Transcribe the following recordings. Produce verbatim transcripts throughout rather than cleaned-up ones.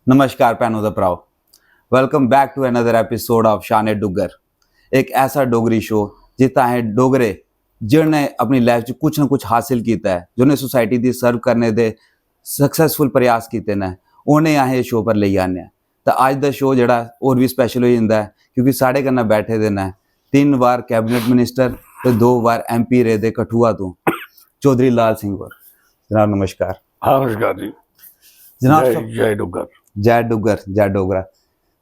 नमस्कार भैनों ते भ्राओ, welcome back to another episode of शाने डुग्गर, एक ऐसा डोगरी शो जित्थै असें डोगरे जि'नें अपनी लाइफ च कुछ ना कुछ हासिल कीता ऐ, जि'नें सोसाइटी दी सर्व करने दे सक्सेसफुल प्रयास कीते न, उ'नें असें इस शो पर लेई आने आं। ते अज्ज दा शो जेह्ड़ा होर बी स्पैशल होई जंदा ऐ, क्योंकि साढ़े कन्नै बैठे दे न तिन्न बार कैबिनेट मिनिस्टर ते दो बार एमपी रेह्दे कठुआ तों चौधरी लाल सिंह होर। जनाब नमस्कार। हाँ, नमस्कार जी। जनाब जय सब जय डुग्गर। जय डुग्गर, जय डोगरा।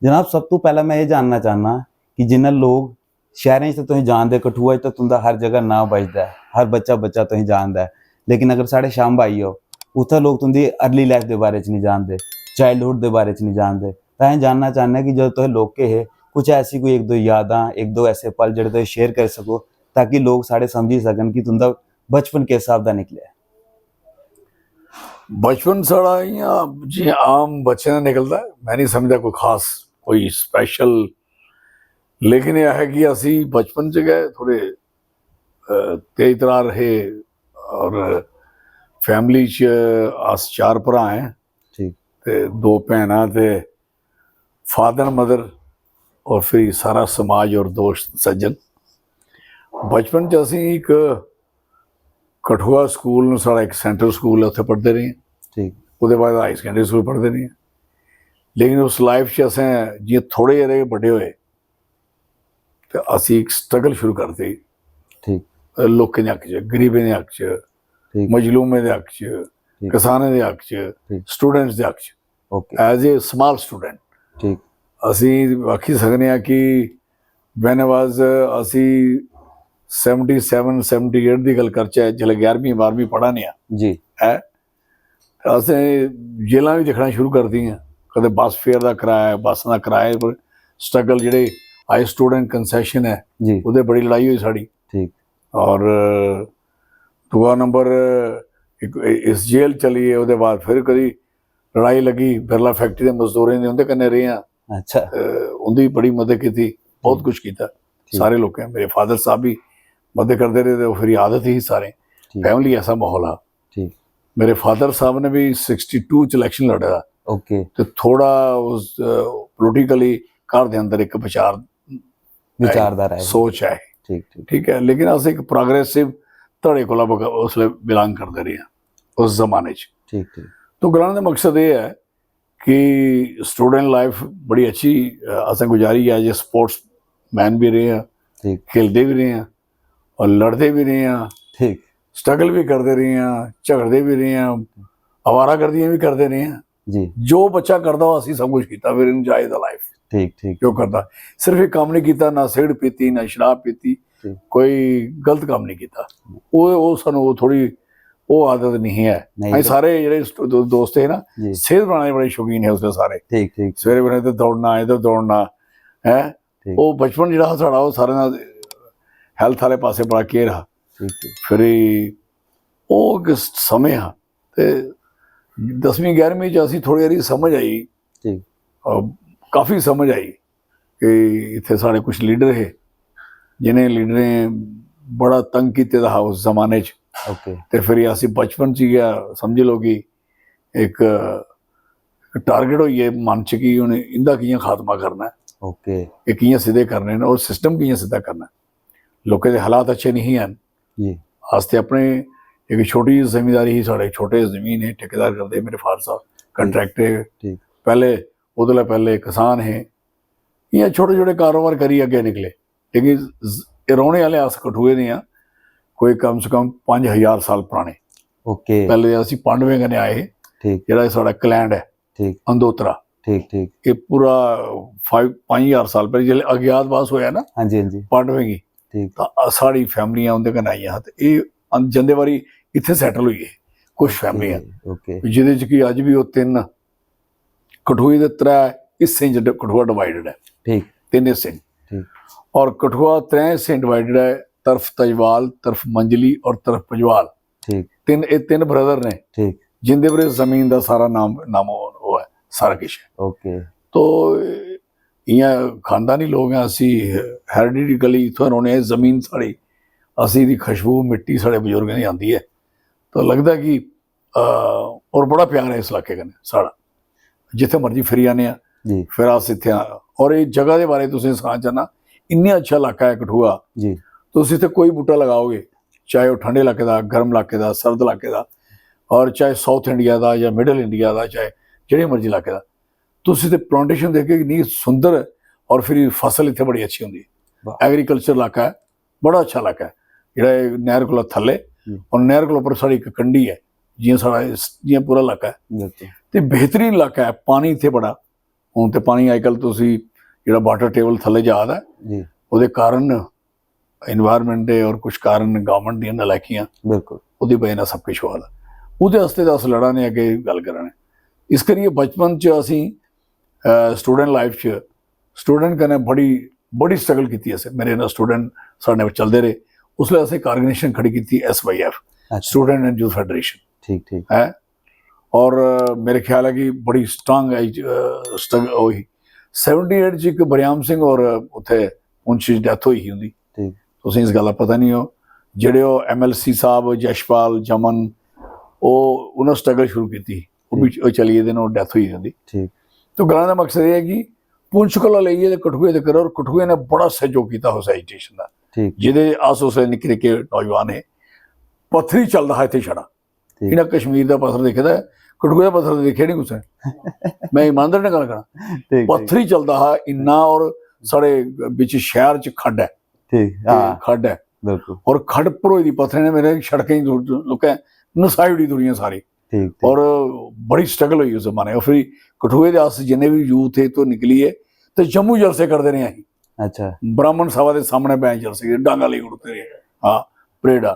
जनाब, सब तों पैह्लें में एह् जानना चाह्न्नां कि जिन्ना लोक शैह्रें च ते तुसें जानदे, कठुआ च ते तुं'दा हर जगह नांऽ बजदा ऐ, हर बच्चा बच्चा तुसें जानदा ऐ, लेकिन अगर साढ़े छंब आई जाओ, उत्थै लोक तुं'दी अर्ली लाइफ दे बारे च निं जानदे, चाइल्डहुड दे बारे च निं जानदे। तां असें जानना चाह्न्नां कि जदूं तुस लौह्के हे, कुछ ऐसी कोई इक दो यादां, इक दो ऐसे पल जेह्ड़े तुस शेयर करी सको, ताकि लोक साढ़े समझी सकन कि तुं'दा बचपन किस स्हाब दा निकलेआ। बचपन साढ़ा इ'यां जि'यां आम बच्चें दा निकलदा ऐ, में निं समझदा कोई खास, कोई स्पैशल, लेकिन एह् ऐ कि असी बचपन च गै थोह्ड़े अ, तेज तरार हे और फैमिली च अस चार भ्राऽ ऐं ठीक। ते दो भैनां ते फादर मदर और फिर सारा समाज और दोस्त सज्जन। बचपन च असी इक कठुआ स्कूल न, साढ़ा इक सेंट्रल स्कूल ऐ, उत्थै पढ़दे रेह्। ठीक। ओह्दे बाद हाई सकैंडरी स्कूल पढ़दे रेह्। लेकिन उस लाइफ च असें जि'यां थोह्ड़े हारे बड्डे होए ते असी इक स्ट्रगल शुरू करदे ठीक। लोकें दे हक च, गरीबें दे हक च, ठीक। मजलूमें दे हक च, किसानें दे हक च, ठीक। स्टूडेंट्स दे हक च। Okay. As a small student ठीक। असी आखी सकने आं कि when I was असी seventy seven seventy at the गल्ल करचै, जिसलै ग्यारहवीं बारहवीं पढ़ा ने आं, जी। ऐ ते असें जेलां बी दिक्खना शुरू करी दियां। कदें बस फेयर दा कराया, बस्स दा कराया पर स्ट्रगल जेह्ड़े आई स्टूडेंट कंसेशन ऐ, जी। ओह्दे बड़ी लड़ाई होई साढ़ी। ठीक। और दूआ नंबर इक इस जेल चली गे, ओह्दे बाद फिर कदी लड़ाई लग्गी बिरला फैक्ट्री दे मजदूरें दी, उं'दे कन्नै रेह् आं। अच्छा। अ, उं'दी बड़ी मदद कीती, बहुत कुछ कीता। सारे लोकें, मेरे फादर साहब बी मदद करदे रेह् ते ओह् फिर आदत ही सारें। ठीक। फैमिली ऐसा माहौल हा। ठीक। मेरे फादर साहब ने बी सिक्सटी टू च इलेक्शन लड़े दा ओके। ते थोड़ा उस पोलिटिकली घर दे अंदर इक विचार विचारधारा है। सोच है। ठीक ठीक। ठीक है, लेकिन अस इक प्रोग्रेसिव धड़े कोला बग- उसले बिलोंग करदे रेह् आं उस जमाने च। ठीक ठीक। तो गलाने दा मकसद एह् ऐ कि स्टूडेंट लाइफ बड़ी अच्छी अ, असें गुजारी ऐ। जे स्पोर्ट्स मैन बी रेह् आं, ठीक। खेलदे बी रेह् आं और लड़दे बी रेह् आं, ठीक। स्ट्रगल बी करदे रेह् आं, झगड़दे बी रेह् आं, आवारागर्दियां बी करदे रेह् आं। जी। जो बच्चा करदा ओह् असी सब कुछ कीता, फिर एंजॉय द लाइफ। ठीक ठीक। जो करदा, सिर्फ एक कम्म नहीं कीता, ना सिगरेट पीती, ना शराब पीती, ठीक। कोई गलत कम्म नहीं कीता। ओह् ओह् सानू ओह् थोड़ी ओह् आदत नहीं है। नहीं, असीं तो- सारे जेह्ड़े स्ट- दो- दोस्त हे ना, जी। सेह्त बनाने दे बड़े शौकीन हे उसले सारे। ठीक ठीक। सवेरे बने तो दौड़ना, इधर दौड़ना है। ठीक। ओह् बचपन जेह्ड़ा हा साढ़ा, ओह् सारें दा हेल्थ आह्ले पासै बड़ा केयर हा। ठीक ठीक। फिर ओह् इक समें हा ते दसमीं ग्यारहवीं च असीं थोह्ड़ी हारी समझ आई, ठीक। अ, काफी समझ आई कि इत्थै साढ़े कुछ लीडर हे जिनें लीडरें बड़ा तंग कीते दा हा उस जमाने च। ओके। ते फिर असी बचपन च गै समझी लैओ कि इक टारगेट होई गे मन च कि हून इंदा कि'यां खात्मा करना ऐ, ओके। एह् कि'यां सिद्धे करने न और सिस्टम कि'यां सिद्धा करना ऐ। लोकें दे हालात अच्छे नहीं हैन। जी। अस ते अपने इक छोटी जेही जमींदारी ही, साढ़े छोटे जमीन हे, ठेकेदार करदे हे मेरे फादर साहब, कॉन्ट्रैक्टर। ठीक। पैह्ले, ओह्दे कोला पैह्ले किसान हे, इ'यां छोटे छोटे कारोबार करी अग्गें निकले। लेकिन ज- एह् रौह्ने आह्ले अस कठुए दे आं, कोई कम से कम पंज हजार साल पराने। ओके। पैह्ले असी पांडवें कन्नै आए हे, ठीक। जेह्ड़ा एह् साढ़ा क्लैंड ऐ, ठीक। अंदोत्रा। ठीक ठीक। एह् पूरा फाइव पंज हजार साल पैह्ले जिसलै अज्ञातवास होएआ ना, हाँ जी हाँ जी। पांडवें गी, ठीक। तां अ- साढ़ी फैमिलियां उं'दे कन्नै आइयां हियां ते एह् अन- जंदे बारी इत्थै सैटल होई गे कुछ फैमिलियां, ओके। जेह्दे च कि अज्ज बी ओह् तिन्न कठुए दे त्रै हिस्सें च ड- कठुआ डिवाइडेड ऐ, ठीक। तिन्न हिस्सें च। ठीक। और कठुआ त्रै हिस्सें डिवाइडेड ऐ, तरफ तजवाल, तरफ मंजली और तरफ पजवाल। ठीक। तिन्न, एह् तिन्न ब्रदर ने, ठीक। जिंदे पर इस जमीन दा सारा नाम, नाम ओह् ऐ, सारा किश ऐ। ओके। तो इ'यां खानदानी लोक आं असी, हेरिडिटिकली इत्थों रौह्ने आं, जमीन साढ़ी, असी दी खुशबू, मिट्टी साढ़े बजुर्गें दी आंदी ऐ। तो लगदा कि अ, और बड़ा प्यार ऐ इस इलाके कन्नै साढ़ा। जित्थै मर्जी फिरी आने आं। जी फिर अस इत्थै आ- और इस जगह दे बारे च तुसें सनाना चाहना, इन्ना अच्छा इलाका ऐ कठुआ। जी तुस इत्थै कोई बूह्टा लगाओगे, चाहे ओह् ठंडे इलाके दा, गर्म इलाके दा, सर्द इलाके दा, और चाहे साउथ इंडिया दा या मिडल इंडिया दा, चाहे जेह्ड़े मर्जी इलाके दा, तुस इत्थै प्लांटेशन देखगे, इन्नी सुंदर, और फिर फसल इत्थै बड़ी अच्छी होंदी। वाह। एग्रीकल्चर इलाका ऐ, बड़ा अच्छा इलाका ऐ, जेह्ड़ा एह् नैह्र कोला थल्ले हम्म। और नैह्र कोला उप्पर साढ़ी इक कंढी ऐ, जियां साढ़ा इस- जियां पूरा इलाका ऐ। बिल्कुल ते बेहतरीन इलाका ऐ, पानी इत्थै बड़ा। हून ते पानी अजकल तुसी जेह्ड़ा वाटर टेबल थल्ले जा दा ऐ, जी ओह्दे कारण, एनवायरनमेंट दे और कुछ कारण, गवर्नमेंट दियां नलायकियां, बिल्कुल ओह्दी बजह कन्नै सब किश होआ दा। ओह्दे आस्तै ते अस लड़ा ने, अग्गें गल्ल करा ने। इस करियै बचपन च असें स्टूडेंट लाइफ च स्टूडेंट कन्नै बड़ी बड़ी स्ट्रगल कीती असें। मेरे कन्नै स्टूडेंट साढ़े चलदे रेह्। उसलै असें इक ऑर्गेनाइजेशन खड़ी कीती, एस वाई एफ, अच्छा स्टूडेंट एंड यूथ फेडरेशन। ठीक ठीक है। और अ, मेरे ख्याल है कि बड़ी स्ट्रांग है, अ, स्ट्रग- ओह् ही। सैवनटी एट च इक बरियाम सिंह और उत्थै पुंछ च डैथ होई ही उंदी। ठीक तुसें इस गल्ला पता नहीं हो, जेह्ड़े ओह् एम एल सी साहब यशपाल जमन, ओह् उ'नें स्ट्रगल शुरू कीती ही। ओह् बी ओह् चली गेदे न, ओह् डैथ होई गेदी। ठीक तो गलाने दा मकसद एह् ऐ कि पुंछ कोला लेइयै ते कठुए तक्कर, और कठुए ने बड़ा सैह्योग कीता उस एजिटेशन दा, ठीक जेह्दे अस उसलै निक्के निक्के नौजवान हे। पत्थरी चलदा हा इत्थै छड़ा। ठीक। इ'नें कश्मीर दा पत्थर दिक्खे दा ऐ, कठुए दा पत्थर दिक्खेआ निं कुसै। मैं ईमानदारी नै गल्ल करां, ठीक ठीक पत्थरी चलदा हा इन्ना, और साढ़े बिच शैह्र च खड्ड ऐ, ठीक हां खड्ड ऐ, बिल्कुल और खड्ड भरोई दी पत्थरें ने मेरे सड़कें च दु- लोकें नसाई ओड़ी दुनिया सारी। ठीक ठीक और बड़ी स्ट्रगल होई उस जमाने। और फिर कठुए दे अस जिन्ने बी यूथ थे, इत्थों निकलियै ते जम्मू जलसे करदे रेह् असीं। अच्छा ब्राह्मण सभा दे सामने बैं जलसे कीते, डांगा लेई उड़दे रेह्। हाँ, परेडा,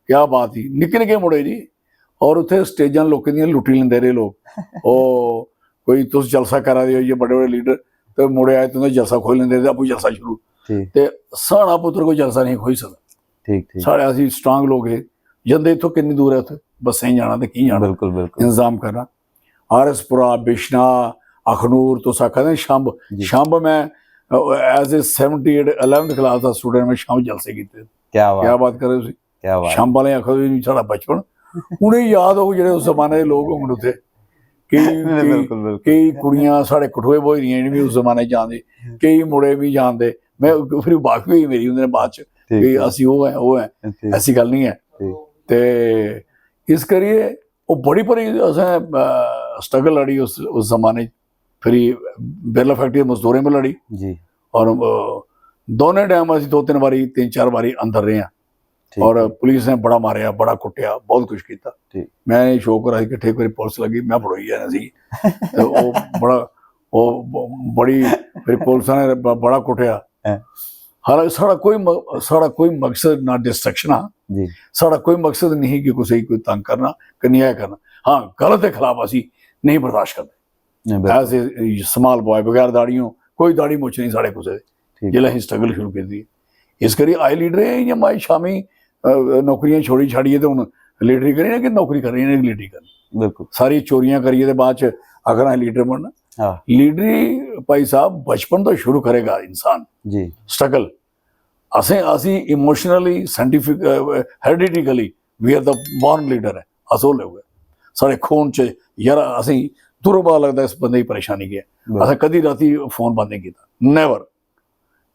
क्या बात ही, निक्के निक्के मुड़े जी। और उत्थे स्टेजां लोकें दियां लुट्टी लेंदे रेह् लोक। ओह् कोई तुस जलसा करा दे हो, ये बड़े बड़े लीडर, ते मुड़े आए तुं'दा जलसा खोई लेंदे ते आपूं जलसा शुरू। ठीक ते साढ़ा पुत्तर कोई जलसा नहीं खोई सकदा। ठीक ठीक साढ़े असीं स्ट्रांग लोक हे, जंदे इत्थों किन्नी दूर ऐ, उत्थै बस्सें च जाना ते कि'यां जाना, बिल्कुल बिल्कुल इंतजाम करना। आर एस पुरा, बिश्ना, अखनूर, तुस आखा दे शंभ, जी। शंभ मैं as a seventy eight eleventh class दा स्टूडेंट, मैं शंभ जलसे कीते। क्या बात क्या बात करे तुसी? क्या बात शंभ आह्ले आखो जी, साढ़ा बचपन, उ'नेंगी याद होग जेह्ड़े उस जमाने दे लोक होंगन उत्थे, केई केई- बिल्कुल बिल्कुल केई कुड़ियां साढ़े कठुए ब्होई दियां जेह्ड़ियां उस जमाने च जानदे, केई मुड़े बी जानदे। मैं फिर वाकफी होई मेरी उं'दे बाच ठीक कि ठीक असी ओह् ऐ, ओह् ऐ, ठीक ऐसी गल्ल नहीं ऐ। ठीक ते इस करियै ओह् बड़ी भारी असें स्ट्रगल लड़ी उस उस जमाने च। फिर बिरला फैक्ट्री दे मजदूरें पर लड़ी, जी और अ, दोनों टाइम असी दो तीन बारी, तीन चार बारी अंदर रेह् आं। ठीक और है। पुलिस ने बड़ा मारेआ, बड़ा कुट्टेआ, बहुत कुछ कीता। ठीक। मैं शौक करा सी किट्ठे, इक बारी पुलिस लगी, मैं फड़ोई जाना सी। ते ओह् बड़ा, ओह् ब- बड़ी, फिर पुलिस ने ब- बड़ा कुट्टेआ। हैं। हालांकि साढ़ा कोई म- साढ़ा कोई मकसद ना डिस्ट्रक्शन हा, जी साढ़ा कोई मकसद नहीं कि कुसै गी कोई तंग करना, कि अन्याय करना। हाँ, गलत दे खिलाफ असी नहीं बर्दाश्त करदे। नहीं, बिल्कुल। ऐसे स्मॉल बॉय बगैर दाढ़ियों, कोई दाढ़ी मुछ नहीं साढ़े कुसै दे। ठीक। जिसलै असें स्ट्रगल शुरू कीती, इस करी अज्ज लीडर एह् इ'यां माए शामीं अ, नौकरियां छोड़ी छाड़ियै ते हून लीडरी करी ना कि नौकरी करनी ना लीडरी करनी। बिल्कुल। सारी चोरियां करियै ते बाद च आखना लीडर बनना। हाँ। लीडरी भाई साहब बचपन तो शुरू करेगा इंसान। जी। स्ट्रगल असें असी emotionally, scientific, hereditarily, we are the born leader है। अस ओह् लोक ऐ, साढ़े खून च, यार, असें दूरों पता लगदा इस बंदे दी परेशानी केह् ऐ। बिल्कुल। असें कदी राती फोन बंद नहीं कीता, नेवर,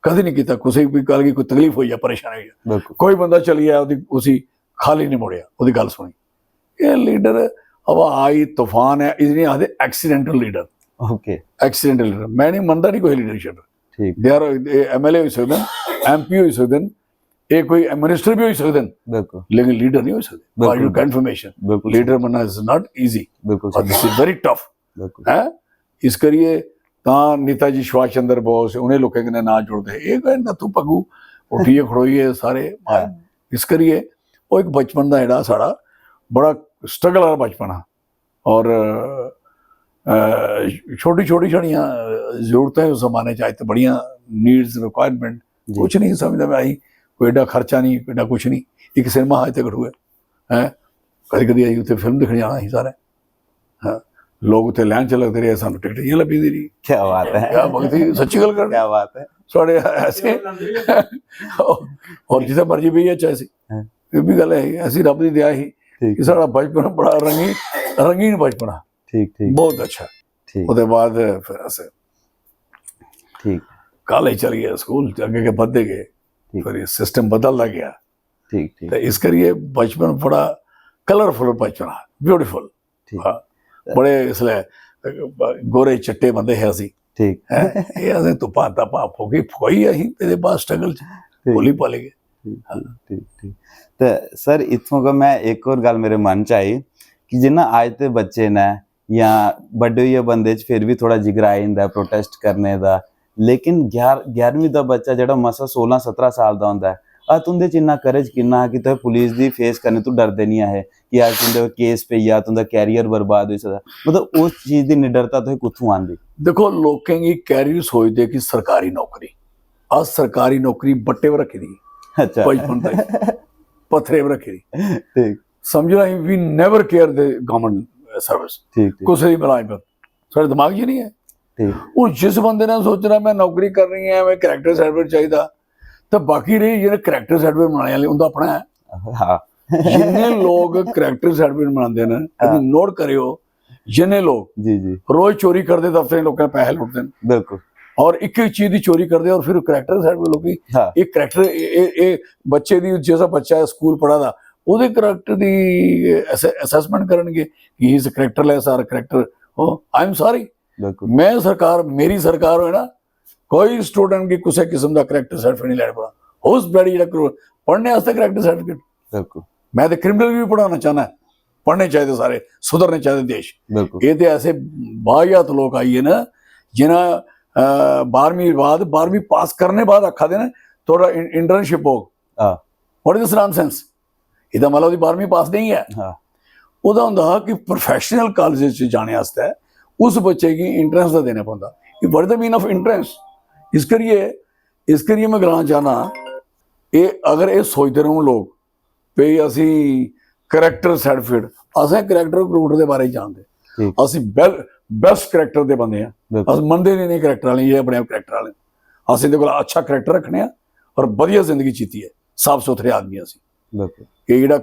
कदी नहीं कीता। कुसै गी कोई गल्ल गी कोई तकलीफ होई जा, परेशानी होई जा, बिल्कुल। कोई बंदा चली आया, ओह्दी उसी खाली नहीं मुड़ेआ, ओह्दी गल्ल सुनी। एह् लीडर हवा आई, तूफान ऐ, इसलिए आखदे accidental leader. Okay. Accidental leader, मैं नहीं मनदा नहीं कोई लीडरशिप। ठीक। They are, M L A होई सकदे न, एम पी होई सकदे न, एह् कोई मिनिस्टर भी होई सकदे न, बिल्कुल। लेकिन लीडर नहीं होई सकदे। बिल्कुल। फॉर योर इन्फॉर्मेशन, बिल्कुल। लीडर बनना इज नॉट ईजी। बिल्कुल और सही। This is very tough. बिल्कुल। है, इस करिए तां नेताजी सुभाष चंद्र बोस उ'नें लोकें कन्नै नां जुड़दे हे। एह् कहन दा तू पग्गू उट्ठियै खड़ोइयै सारे। हाँ। इस करिए ओह् इक बचपन दा जेह्ड़ा साढ़ा बड़ा स्ट्रगल आह्ला बचपन हा। और छोटी छोटी साढ़ियां जरूरतां उस जमाने च, अज्ज ते बड़ियां नीड्स, रिक्वायरमेंट, जी। कुछ नहीं समझदा मैं, आई कोई एड्डा खर्चा नहीं, कोई एड्डा कुछ नहीं। इक सिनेमा हा इत्थै कठुए, हैं, कदी कदी असीं उत्थै फिल्म दिक्खने जाना ही सारे। हाँ, लोक उत्थै लाइन च लगदे रेह्, सानूं टिकट इ'यां लब्भी दी रेही। क्या बात है। क्या बात ही, सच्ची गल्ल कर। क्या बात है। साढ़े ऐसे और जित्थै मर्जी बेही जाचै असीं। हाँ। एह् बी गल्ल है, ऐसी रब दी दया ही ठीक। कि साढ़ा बचपन बड़ा रंगीन, रंगीन बचपन हा। ठीक ठीक। बहुत अच्छा। ठीक। ओह्दे बाद फिर अस ठीक। कालेज चली गे, स्कूल अग्गें अग्गें बधदे गे। ठीक। फिर सिस्टम बदलदा गेआ। ठीक ठीक। ते इस करियै बचपन बड़ा कलरफुल बचपन हा, ब्यूटीफुल। ठीक। हाँ, बड़े इसलै गोरे चिट्टे बंदे हे असी। ठीक। हैं? एह् असें धुप्पां धाप्पां फूकी फकोई अहीं, एह्दे बाद स्ट्रगल च ठीक। भुल्ली भुल्ली गे। ठीक ठीक ठीक। ते सर, इत्थों का मैं इक होर गल्ल मेरे मन च आई कि जिन्ना अज्ज दे बच्चे न जां बड्डे होइयै बंदे च फिर भी थोड़ा जिगरा आई जंदा ऐ प्रोटेस्ट करने दा, लेकिन ग्यार-, ग्यारहवीं दा बच्चा जेह्ड़ा मसा सोलां सतरां साल दा होंदा ऐ, आ तुं'दे च इन्ना करेज किन्ना हा कि तुस पुलिस दी फेस करने तों डरदे निं हे कि अज्ज तुं'दे केस पेई जा, तुं'दा कैरियर बर्बाद होई सकदा? मतलब उस चीज दी निडरता तुसें कुत्थूं आंदी? देखो, लोकें गी कैरियर सोचदे कि सरकारी नौकरी, अस सरकारी नौकरी बट्टे पर रक्खी दी, अच्छा। बचपन तक पत्थरे पर रक्खी दी। ठीक समझो ना, we never care the government service। ठीक ठीक। कुसै दी मुलाजमत साढ़े दिमाग च नहीं है। ठीक। हून जिस बंदे ने सोचना मैं नौकरी करनी है, मैं करैक्टर सर्टिफिकेट चाहिदा, तो बाकी रेही जेह्ड़े करैक्टर सर्टिफिकेट बनाने वाले, उंदा अपना है। हाँ। जिन्ने लोग करैक्टर सर्टिफिकेट बनाते हैं, हाँ। नोट करियो, जिन्ने लोग जी जी। रोज चोरी करते, दफ्तरें लोकें पैसे लुटते हैं बिल्कुल। और एक एक चीज दी चोरी करते और फिर करैक्टर सर्टिफिकेट लोकी हाँ। एक करैक्टर, ए, ए, ए, बच्चे दी, जैसा बच्चा है स्कूल पढ़ा दा, ਉਹਦੇ ਕਰੈਕਟਰ ਦੀ ਅਸੈਸਮੈਂਟ ਕਰਨਗੇ ਕਿ ਹੀ ਇਜ਼ ਕਰੈਕਟਰਲੈਸ ਔਰ character. Oh, I am sorry. ਬਿਲਕੁਲ। ਮੈਂ, ਸਰਕਾਰ, ਮੇਰੀ ਸਰਕਾਰ ਹੋਏ ਨਾ, ਕੋਈ ਸਟੂਡੈਂਟ ਕੀ ਕਿਸੇ ਕਿਸਮ ਦਾ ਕਰੈਕਟਰ ਸਰਟੀਫਿਕੇਟ ਨਹੀਂ ਲੈਣਾ ਪੜਾ। ਉਸ ਬੜੀ ਜਿਹੜਾ ਕਰੋ ਪੜ੍ਹਨੇ ਵਾਸਤੇ ਕਰੈਕਟਰ ਸਰਟੀਫਿਕੇਟ। ਬਿਲਕੁਲ। ਮੈਂ ਤੇ ਕ੍ਰਿਮੀਨਲ ਵੀ ਪੜਾਉਣਾ ਚਾਹਨਾ। ਪੜ੍ਹਨੇ ਚਾਹੀਦੇ ਸਾਰੇ, ਸੁਧਰਨੇ ਚਾਹੀਦੇ ਦੇਸ਼। ਬਿਲਕੁਲ। ਇਹ ਤੇ ਐਸੇ ਬਾਹਯਾਤ ਲੋਕ ਆਈਏ ਨਾ, ਜਿਨ੍ਹਾਂ ਅਹ, ਬਾਰਵੀਂ ਬਾਅਦ, ਬਾਰਵੀਂ ਪਾਸ ਕਰਨੇ ਬਾਅਦ ਆਖਾ ਦੇ ਨਾ, ਤੁਹਾਡਾ ਇੰਟਰਨਸ਼ਿਪ ਹੋ। ਹਾਂ। What is this nonsense? ਇਹਦਾ ਮਤਲਬ ਉਹਦੀ ਬਾਰਵੀਂ ਪਾਸ ਨਹੀਂ ਹੈ। ਹਾਂ। ਉਹਦਾ ਹੁੰਦਾ ਕਿ ਪ੍ਰੋਫੈਸ਼ਨਲ ਕਾਲਜ ਚ ਜਾਣੇ ਵਾਸਤੇ ਉਸ ਬੱਚੇ ਕੀ ਇੰਟਰੈਂਸ ਦਾ ਦੇਣਾ ਪੈਂਦਾ। ਇਹ what is the mean of entrance? ਇਸ ਕਰੀਏ, ਇਸ ਕਰੀਏ ਮੈਂ ਗਲਾਂ ਚਾਹਨਾ, ਇਹ ਅਗਰ ਇਹ ਸੋਚਦੇ ਰਹੋ ਲੋਕ ਵੀ ਅਸੀਂ ਕਰੈਕਟਰ ਸਰਟੀਫਿਕੇਟ, ਅਸੀਂ ਕਰੈਕਟਰ ਰਿਕਰੂਟਰ ਦੇ ਬਾਰੇ ਹੀ ਜਾਣਦੇ। ਠੀਕ। ਅਸੀਂ ਬੈਸਟ ਕਰੈਕਟਰ ਦੇ ਬੰਦੇ ਆ। ਬਿਲਕੁਲ। ਅਸੀਂ ਮੰਨਦੇ ਨਹੀਂ, ਨਹੀਂ ਕਰੈਕਟਰ ਵਾਲੇ, ਇਹ ਆਪਣੇ ਆਪ ਕਰੈਕਟਰ ਵਾਲੇ। ਅਸੀਂ ਇਹਦੇ ਕੋਲ ਅੱਛਾ ਕਰੈਕਟਰ ਰੱਖਣੇ ਆ ਔਰ ਵਧੀਆ ਜ਼ਿੰਦਗੀ ਜੀਤੀ ਹੈ, ਸਾਫ ਸੁਥਰੇ ਆਦਮੀ ਅਸੀਂ। ਬਿਲਕੁਲ। ਇਹ ਜਿਹੜਾ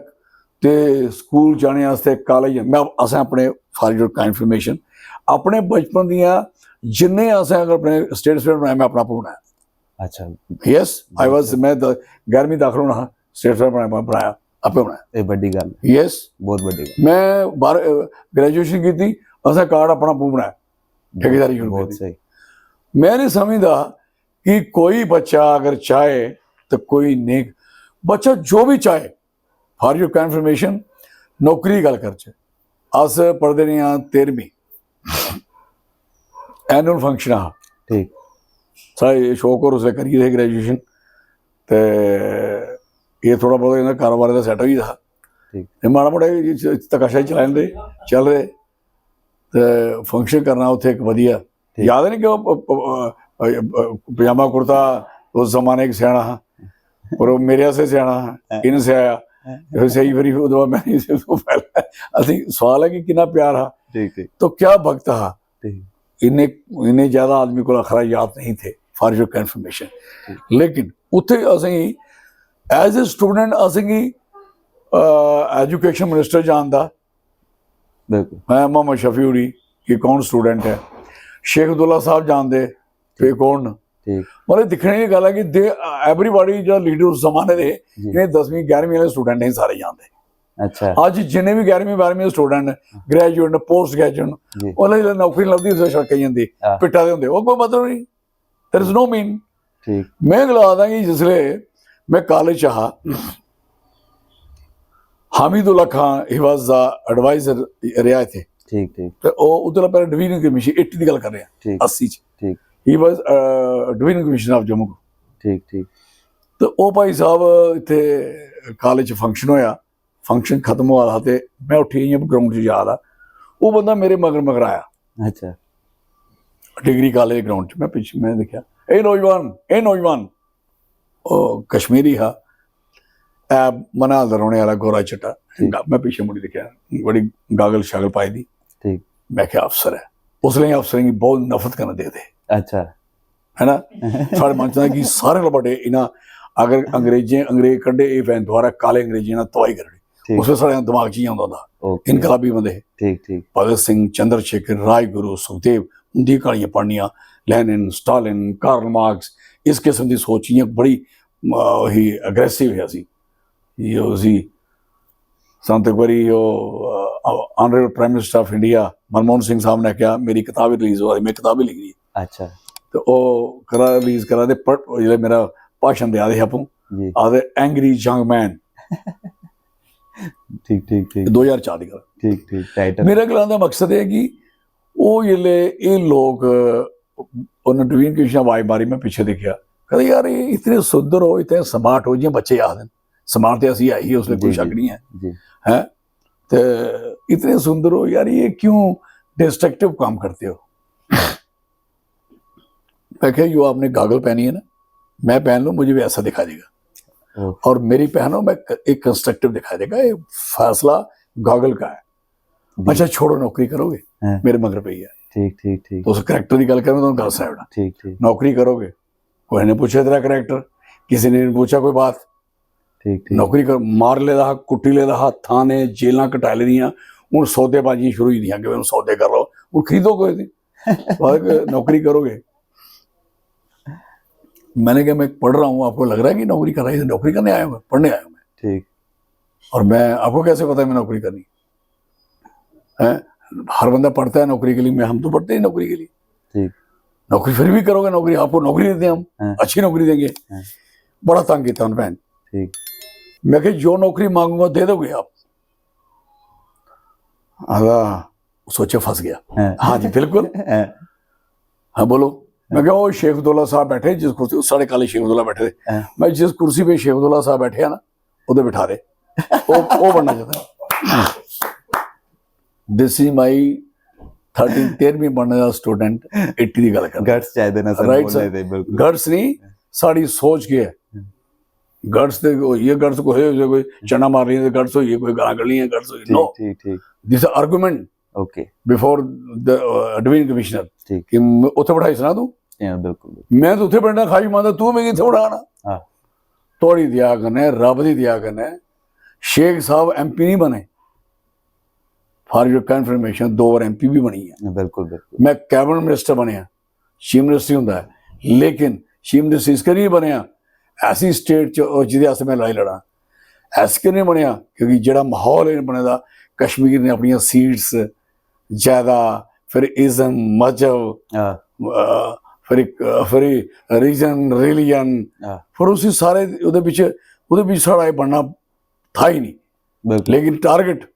ਤੇ ਸਕੂਲ ਜਾਣੇ ਵਾਸਤੇ, ਕਾਲਜ, ਮੈਂ ਅਸਾਂ ਆਪਣੇ, for your information, ਆਪਣੇ ਬਚਪਨ ਦੀਆਂ ਜਿੰਨੇ ਅਸਾਂ ਅਗਰ ਆਪਣੇ ਸਟੇਟ ਸਟੇਟ ਬਣਾਇਆ, ਮੈਂ ਆਪਣਾ ਆਪ ਬਣਾਇਆ। ਅੱਛਾ। Yes, I was, ਮੈਂ ਦ- ਗਿਆਰਵੀਂ ਦਾਖਲ ਹੋਣਾ, ਸਟੇਟ ਸਟੇਟ ਬਣਾਇਆ, ਮੈਂ ਬਣਾਇਆ, ਆਪੇ ਬਣਾਇਆ। ਇਹ ਵੱਡੀ ਗੱਲ ਹੈ। ਯੈਸ। ਬਹੁਤ ਵੱਡੀ ਗੱਲ। ਮੈਂ ਬਾਹਰ ਗ੍ਰੈਜੂਏਸ਼ਨ ਕੀਤੀ, ਅਸਾਂ ਕਾਰਡ ਆਪਣਾ ਆਪ ਬਣਾਇਆ, ਠੇਕੇਦਾਰੀ ਸ਼ੁਰੂ ਬਹੁਤ ਕੀਤੀ। ਸਹੀ। ਮੈਂ ਨਹੀਂ ਸਮਝਦਾ ਕਿ ਕੋਈ ਬੱਚਾ ਅਗਰ ਚਾਹੇ ਤਾਂ ਕੋਈ ਨਹੀਂ, ਬੱਚਾ ਜੋ ਵੀ ਚਾਹੇ। For your information, ਨੌਕਰੀ ਦੀ ਗੱਲ ਕਰਚੇ, ਅਸ ਪੜ੍ਹਦੇ ਰਹੇ ਹਾਂ ਤੇਰਵੀਂ, ਐਨੂਅਲ ਫੰਕਸ਼ਨ ਆ। ਠੀਕ। ਸਾਰੇ ਸ਼ੌਕ ਔਰ ਉਸਲੇ ਕਰੀ ਰਹੇ ਗ੍ਰੈਜੂਏਸ਼ਨ, ਤੇ ਇਹ ਥੋੜਾ ਬਹੁਤ ਇਹਨਾਂ ਕਾਰੋਬਾਰ ਦਾ ਸੈੱਟ ਹੋਈ ਦਾ। ਠੀਕ। ਤੇ ਮਾੜਾ ਮੋਟਾ ਇਹ ਚ- ਤਕਾਸ਼ਾ ਹੀ ਚਲਾਉਂਦੇ, ਚੱਲ ਰਹੇ। ਤੇ ਫੰਕਸ਼ਨ ਕਰਨਾ ਉੱਥੇ ਇੱਕ ਵਧੀਆ, ਠੀਕ। ਯਾਦ ਨਹੀਂ ਕਿ ਉਹ ਪ- ਪ- ਅ, ਅ, ਅ, ਪਜਾਮਾ ਕੁੜਤਾ ਉਸ ਜ਼ਮਾਨੇ ਇੱਕ ਸਿਆਣਾ ਹਾਂ, ਪਰ ਉਹ ਮੇਰੇ ਵਾਸਤੇ ਸਿਆਣਾ ਹਾਂ, ਇਹਨੂੰ ਸਿਆਇਆ। ਫਿਰ ਸਹੀ, ਫਿਰ ਉਹਦੇ ਬਾਅਦ ਮੈਂ, ਪਹਿਲਾਂ ਅਸੀਂ, ਸਵਾਲ ਹੈ ਕਿ ਕਿੰਨਾ ਪਿਆਰ ਹਾਂ। ਠੀਕ ਠੀਕ। तो क्या वक्त था। ਠੀਕ। ਇੰਨੇ, ਇੰਨੇ ਜ਼ਿਆਦਾ ਆਦਮੀ ਕੋਲ ਅਖਰਾਜਿਆਤ ਨਹੀਂ ਥੇ, for your information। ਲੇਕਿਨ ਉੱਥੇ ਅਸੀਂ ਐਜ਼ ਅ ਸਟੂਡੈਂਟ ਅਸੀਂ ਕੀ ਐਜੂਕੇਸ਼ਨ ਮਿਨਿਸਟਰ ਜਾਣਦਾ, ਬਿਲਕੁਲ। ਮੈਂ ਮੁਹੰਮਦ ਸ਼ਫੀ ਹੋਰੀ ਕਿ ਕੌਣ ਸਟੂਡੈਂਟ ਹੈ, ਸ਼ੇਖ ਅਬਦੁੱਲਾ ਸਾਹਿਬ ਜਾਣਦੇ ਕਿ ਕੌਣ ਨੇ। ਠੀਕ। ਮਤਲਬ ਦੇਖਣੇ ਦੀ ਗੱਲ ਹੈ ਕਿ ਦੇ, ਐਵਰੀਬਾਡੀ, ਜਿਹੜਾ ਲੀਡਰ ਉਸ ਜ਼ਮਾਨੇ ਦੇ, ਜੀ। ਇਹਨੇ ਦਸਵੀਂ, ਗਿਆਰਵੀਂ ਵਾਲੇ ਸਟੂਡੈਂਟ ਨਹੀਂ ਸਾਰੇ ਜਾਣਦੇ। ਅੱਛਾ। ਅੱਜ ਜਿੰਨੇ ਵੀ ਗਿਆਰਵੀਂ, ਬਾਰਵੀਂ ਦੇ ਸਟੂਡੈਂਟ ਨੇ, ਗ੍ਰੈਜੂਏਟ ਨੇ, ਪੋਸਟ ਗ੍ਰੈਜੂਏਟ ਨੇ, ਜੀ। ਉਹਨਾਂ ਦੀ ਨੌਕਰੀ ਨਹੀਂ ਲੱਭਦੀ, ਉਸ ਸੜਕ ਜਾਂਦੀ, ਹਾਂ। ਪਿੱਟਾ ਦੇ ਹੁੰਦੇ, ਉਹ ਕੋਈ ਮਤਲਬ ਨਹੀਂ। There is no mean। ਠੀਕ। ਮੈਂ ਅਗਲਾ ਆਦਾ ਕਿ ਜਿਸਲੇ ਮੈਂ ਕਾਲਜ ਚ ਹਾਂ, ਹਾਮਿਦੁੱਲਾ ਖਾਨ, ਹੀ ਵਾਸ ਦਾ ਐਡਵਾਈਜ਼ਰ, ਰਿਹਾ ਇੱਥੇ। ਠੀਕ ਠੀਕ। ਤੇ ਉਹ ਉਧਰ ਪਹਿਲਾਂ ਡਿਵੀਜ਼ਨ ਕਮਿਸ਼ਨ, ਏਟੀ ਦੀ ਗੱਲ ਕਰ ਰਿਹਾ, ਠੀਕ। ਅੱਸੀ ਚ। ਠੀਕ। He was division commissioner of Jammu। ਠੀਕ ਠੀਕ। ਤੇ ਉਹ ਭਾਈ ਸਾਹਿਬ, ਇੱਥੇ ਕਾਲਜ ਚ ਫੰਕਸ਼ਨ ਹੋਇਆ, ਫੰਕਸ਼ਨ ਖਤਮ ਹੋਇਆ ਤੇ ਮੈਂ ਉੱਠੀ, ਗਰਾਊਂਡ ਚ ਯਾਦ ਆ, ਉਹ ਬੰਦਾ ਮੇਰੇ ਮਗਰ ਮਗਰ ਆਇਆ ਅੱਛਾ। ਡਿਗਰੀ ਕਾਲਜ ਗਰਾਊਂਡ ਚ। ਮੈਂ ਪਿੱਛੇ, ਮੈਂ ਦੇਖਿਆ, "ਇਹ ਨੌਜਵਾਨ, ਇਹ ਨੌਜਵਾਨ।" ਉਹ ਕਸ਼ਮੀਰੀ ਹਾਂ, ਇਹ ਮਨਾਲ ਦਾ ਰਹਿਣੇ ਵਾਲਾ, ਗੋਰਾ ਚਿੱਟਾ। ਠੀਕ। ਮੈਂ ਪਿੱਛੇ ਮੁੜੀ ਦੇਖਿਆ, ਬੜੀ ਗਾਗਲ ਸ਼ਾਗਲ ਪਾਈ ਦੀ। ਠੀਕ। ਮੈਂ ਕਿਹਾ, "ਅਫਸਰ ਹੈ।" ਉਸ ਲਈ ਅਫਸਰਾਂ ਦੀ ਬਹੁਤ ਨਫ਼ਰਤ ਕਰਨਾ ਦੇ ਦੇ, ਅੱਛਾ। ਹੈ ਨਾ? ਸਾਡੇ ਮਨ ਚ ਆਉਂਦਾ ਕਿ ਸਾਰੇ ਨਾਲੋਂ ਵੱਡੇ ਇਹਨਾਂ, ਅਗਰ ਅੰਗਰੇਜ਼ੀ, ਅੰਗਰੇਜ਼ ਕੱਢੇ, ਇਹ ਵੈਨ ਦੁਆਰਾ ਕਾਲੇ ਅੰਗਰੇਜ਼ੀ ਨਾਲ ਤਬਾਹੀ ਕਰਨੀ। ठीक। उस बेल्लै साढ़े दमाग च इ'यां होंदा होंदा हा। ओके। इनकलाबी बंदे हे। ठीक, ठीक। भगत सिंह, चंद्रशेखर, राजगुरु, सुखदेव, उं'दी क्हानियां पढ़नियां, लेनिन, स्टालिन, कार्ल मार्क्स, इस किस्म दी सोच इ'यां बड़ी, अ, ही, अग्रेसिव ही असी। ये उसी संत इक बारी ओह्, अ, Honourable Prime Minister of India Manmohan Singh साहब ने आखेआ, "मेरी कताब ही रिलीज होआ दी, में कताब ही लिखी दी।" अच्छा। ते ओह् करा, रिलीज करा दे, पर जिसलै मेरा भाशन देआ दे हे आपूं, जी। आखदे, "Angry Young Man।" ठीक, ठीक, ठीक। दो ज्हार चार दी गल्ल। ठीक, ठीक, टाइटल। मेरा गलाने दा मकसद एह् ऐ कि ओह् जिसलै एह् लोक, उ'नें डिवीजन कमिशनर आवाज मारी, में पिच्छे दिक्खेआ, कहदे, "यार, एह् इतने सुंदर हो, इतने स्मार्ट हो, जि'यां बच्चे आखदे न।" स्मार्ट ते असी है ही, उसमें कोई जी, शक जी, नहीं है। जी। हैं? ते इतने सुंदर हो, यार, ये क्यों डिस्ट्रक्टिव काम करते हो? मैं कहा, "यो आपने गॉगल पहनी है ना, मैं पहन लूँ, मुझे भी ऐसा दिखा देगा। ओह। और मेरी पहनो, मैं क-, एक कंस्ट्रक्टिव दिखा देगा, ये फैसला गॉगल का है।" जी। "अच्छा, छोड़ो, नौकरी करोगे?" हाँ। मेरे मगर पई है। ठीक, ठीक, ठीक। तो उस करैक्टर की गल करें तो गल सनाई ओड़ां। ठीक, ठीक। "नौकरी करोगे?" कोई ने पूछे तेरा करैक्टर, किसी ने नहीं पूछा कोई बात। ठीक, ठीक। नौकरी कर, मार लेदा हा, कुट्टी लेदा हा, थाने, जेलां कटाई लेदियां, हुन सौदेबाजियां शुरू होई दियां कि हुन सौदे करो, हुन खरीदो कोई नहीं। और नौकरी करोगे। मैंने कहा, "मैं पढ़ रहा हूँ, आपको लग रहा है कि नौकरी कर रहा है?" "नौकरी करने आया हूँ मैं, पढ़ने आया हूँ मैं।" ठीक। "और मैं, आपको कैसे पता है मैं नौकरी करनी है? हर बंदा पढ़ता है नौकरी के लिए, मैं, हम तो पढ़ते ही नौकरी के लिए।" ठीक। "नौकरी फिर भी करोगे, नौकरी, आपको नौकरी देते हैं हम, हाँ। अच्छी नौकरी देंगे।" हाँ। बड़ा तंग किया उन भैन। ठीक। मैं कहा, "जो नौकरी मांगूंगा, दे दोगे आप?" आखदा, सोचे फंस गया। हाँ। "हाँ जी, बिल्कुल।" हाँ। "हाँ, बोलो।" मैं कहा, "ओ शेख अब्दुल्ला साहब बैठे जिस कुर्सी, साढ़े काले शेख अब्दुल्ला बैठे थे।" हाँ। "मैं, जिस कुर्सी पे शेख अब्दुल्ला साहब बैठे हैं ना, उधर बिठा दे।" ओ, ओ बनना चाहता है। This is my thirteen, तेरहवीं पढ़ने दा स्टूडेंट, एटी दी गल्ल कर। गट्स चाहिदे ने सर, राइट बोलने सर। दे, बिल्कुल। गट्स नहीं, साढ़ी सोच केह् ऐ? गट्स ते होई गे, गट्स कोई, कोई चना मार लिया ते गट्स होई गे, कोई गालां कड्ढ लियां, गट्स होई गे। ठीक, No। ठीक, ठीक। This argument okay. Before the, uh, division commissioner ठीक। कि म-, उत्थै बठाई सना तू? हां, बिल्कुल, बिल्कुल। मैं तो उत्थै बैठना, खाई माता, तू मिगी इत्थै बठाना? हां। थुआड़ी दया कन्नै, रब दी दया कन्नै शेख साहब एमपी नहीं बने। For your confirmation, दो बार एमपी भी बनी है। बिल्कुल, बिल्कुल। मैं कैबिनेट मिनिस्टर बनया, चीफ मिनिस्टर ही होंदा है, लेकिन चीफ मिनिस्टर इस करियै बनया, ऐसी स्टेट च, और जिदे आस्तै मैं लड़ाई लड़ा, ऐसे करियै बनया क्योंकि जेह्ड़ा माहौल है बने दा, कश्मीर ने अपनियां सीट्स ज्यादा, फिर इज्म, मजहब, हां। अ, फिर इक, फिर रीजन, रिलीजन, हां। फिर उसी सारे ओह्दे बिच, ओह्दे बिच साढ़ा एह् बनना था ही नहीं। बिल्कुल। लेकिन टारगेट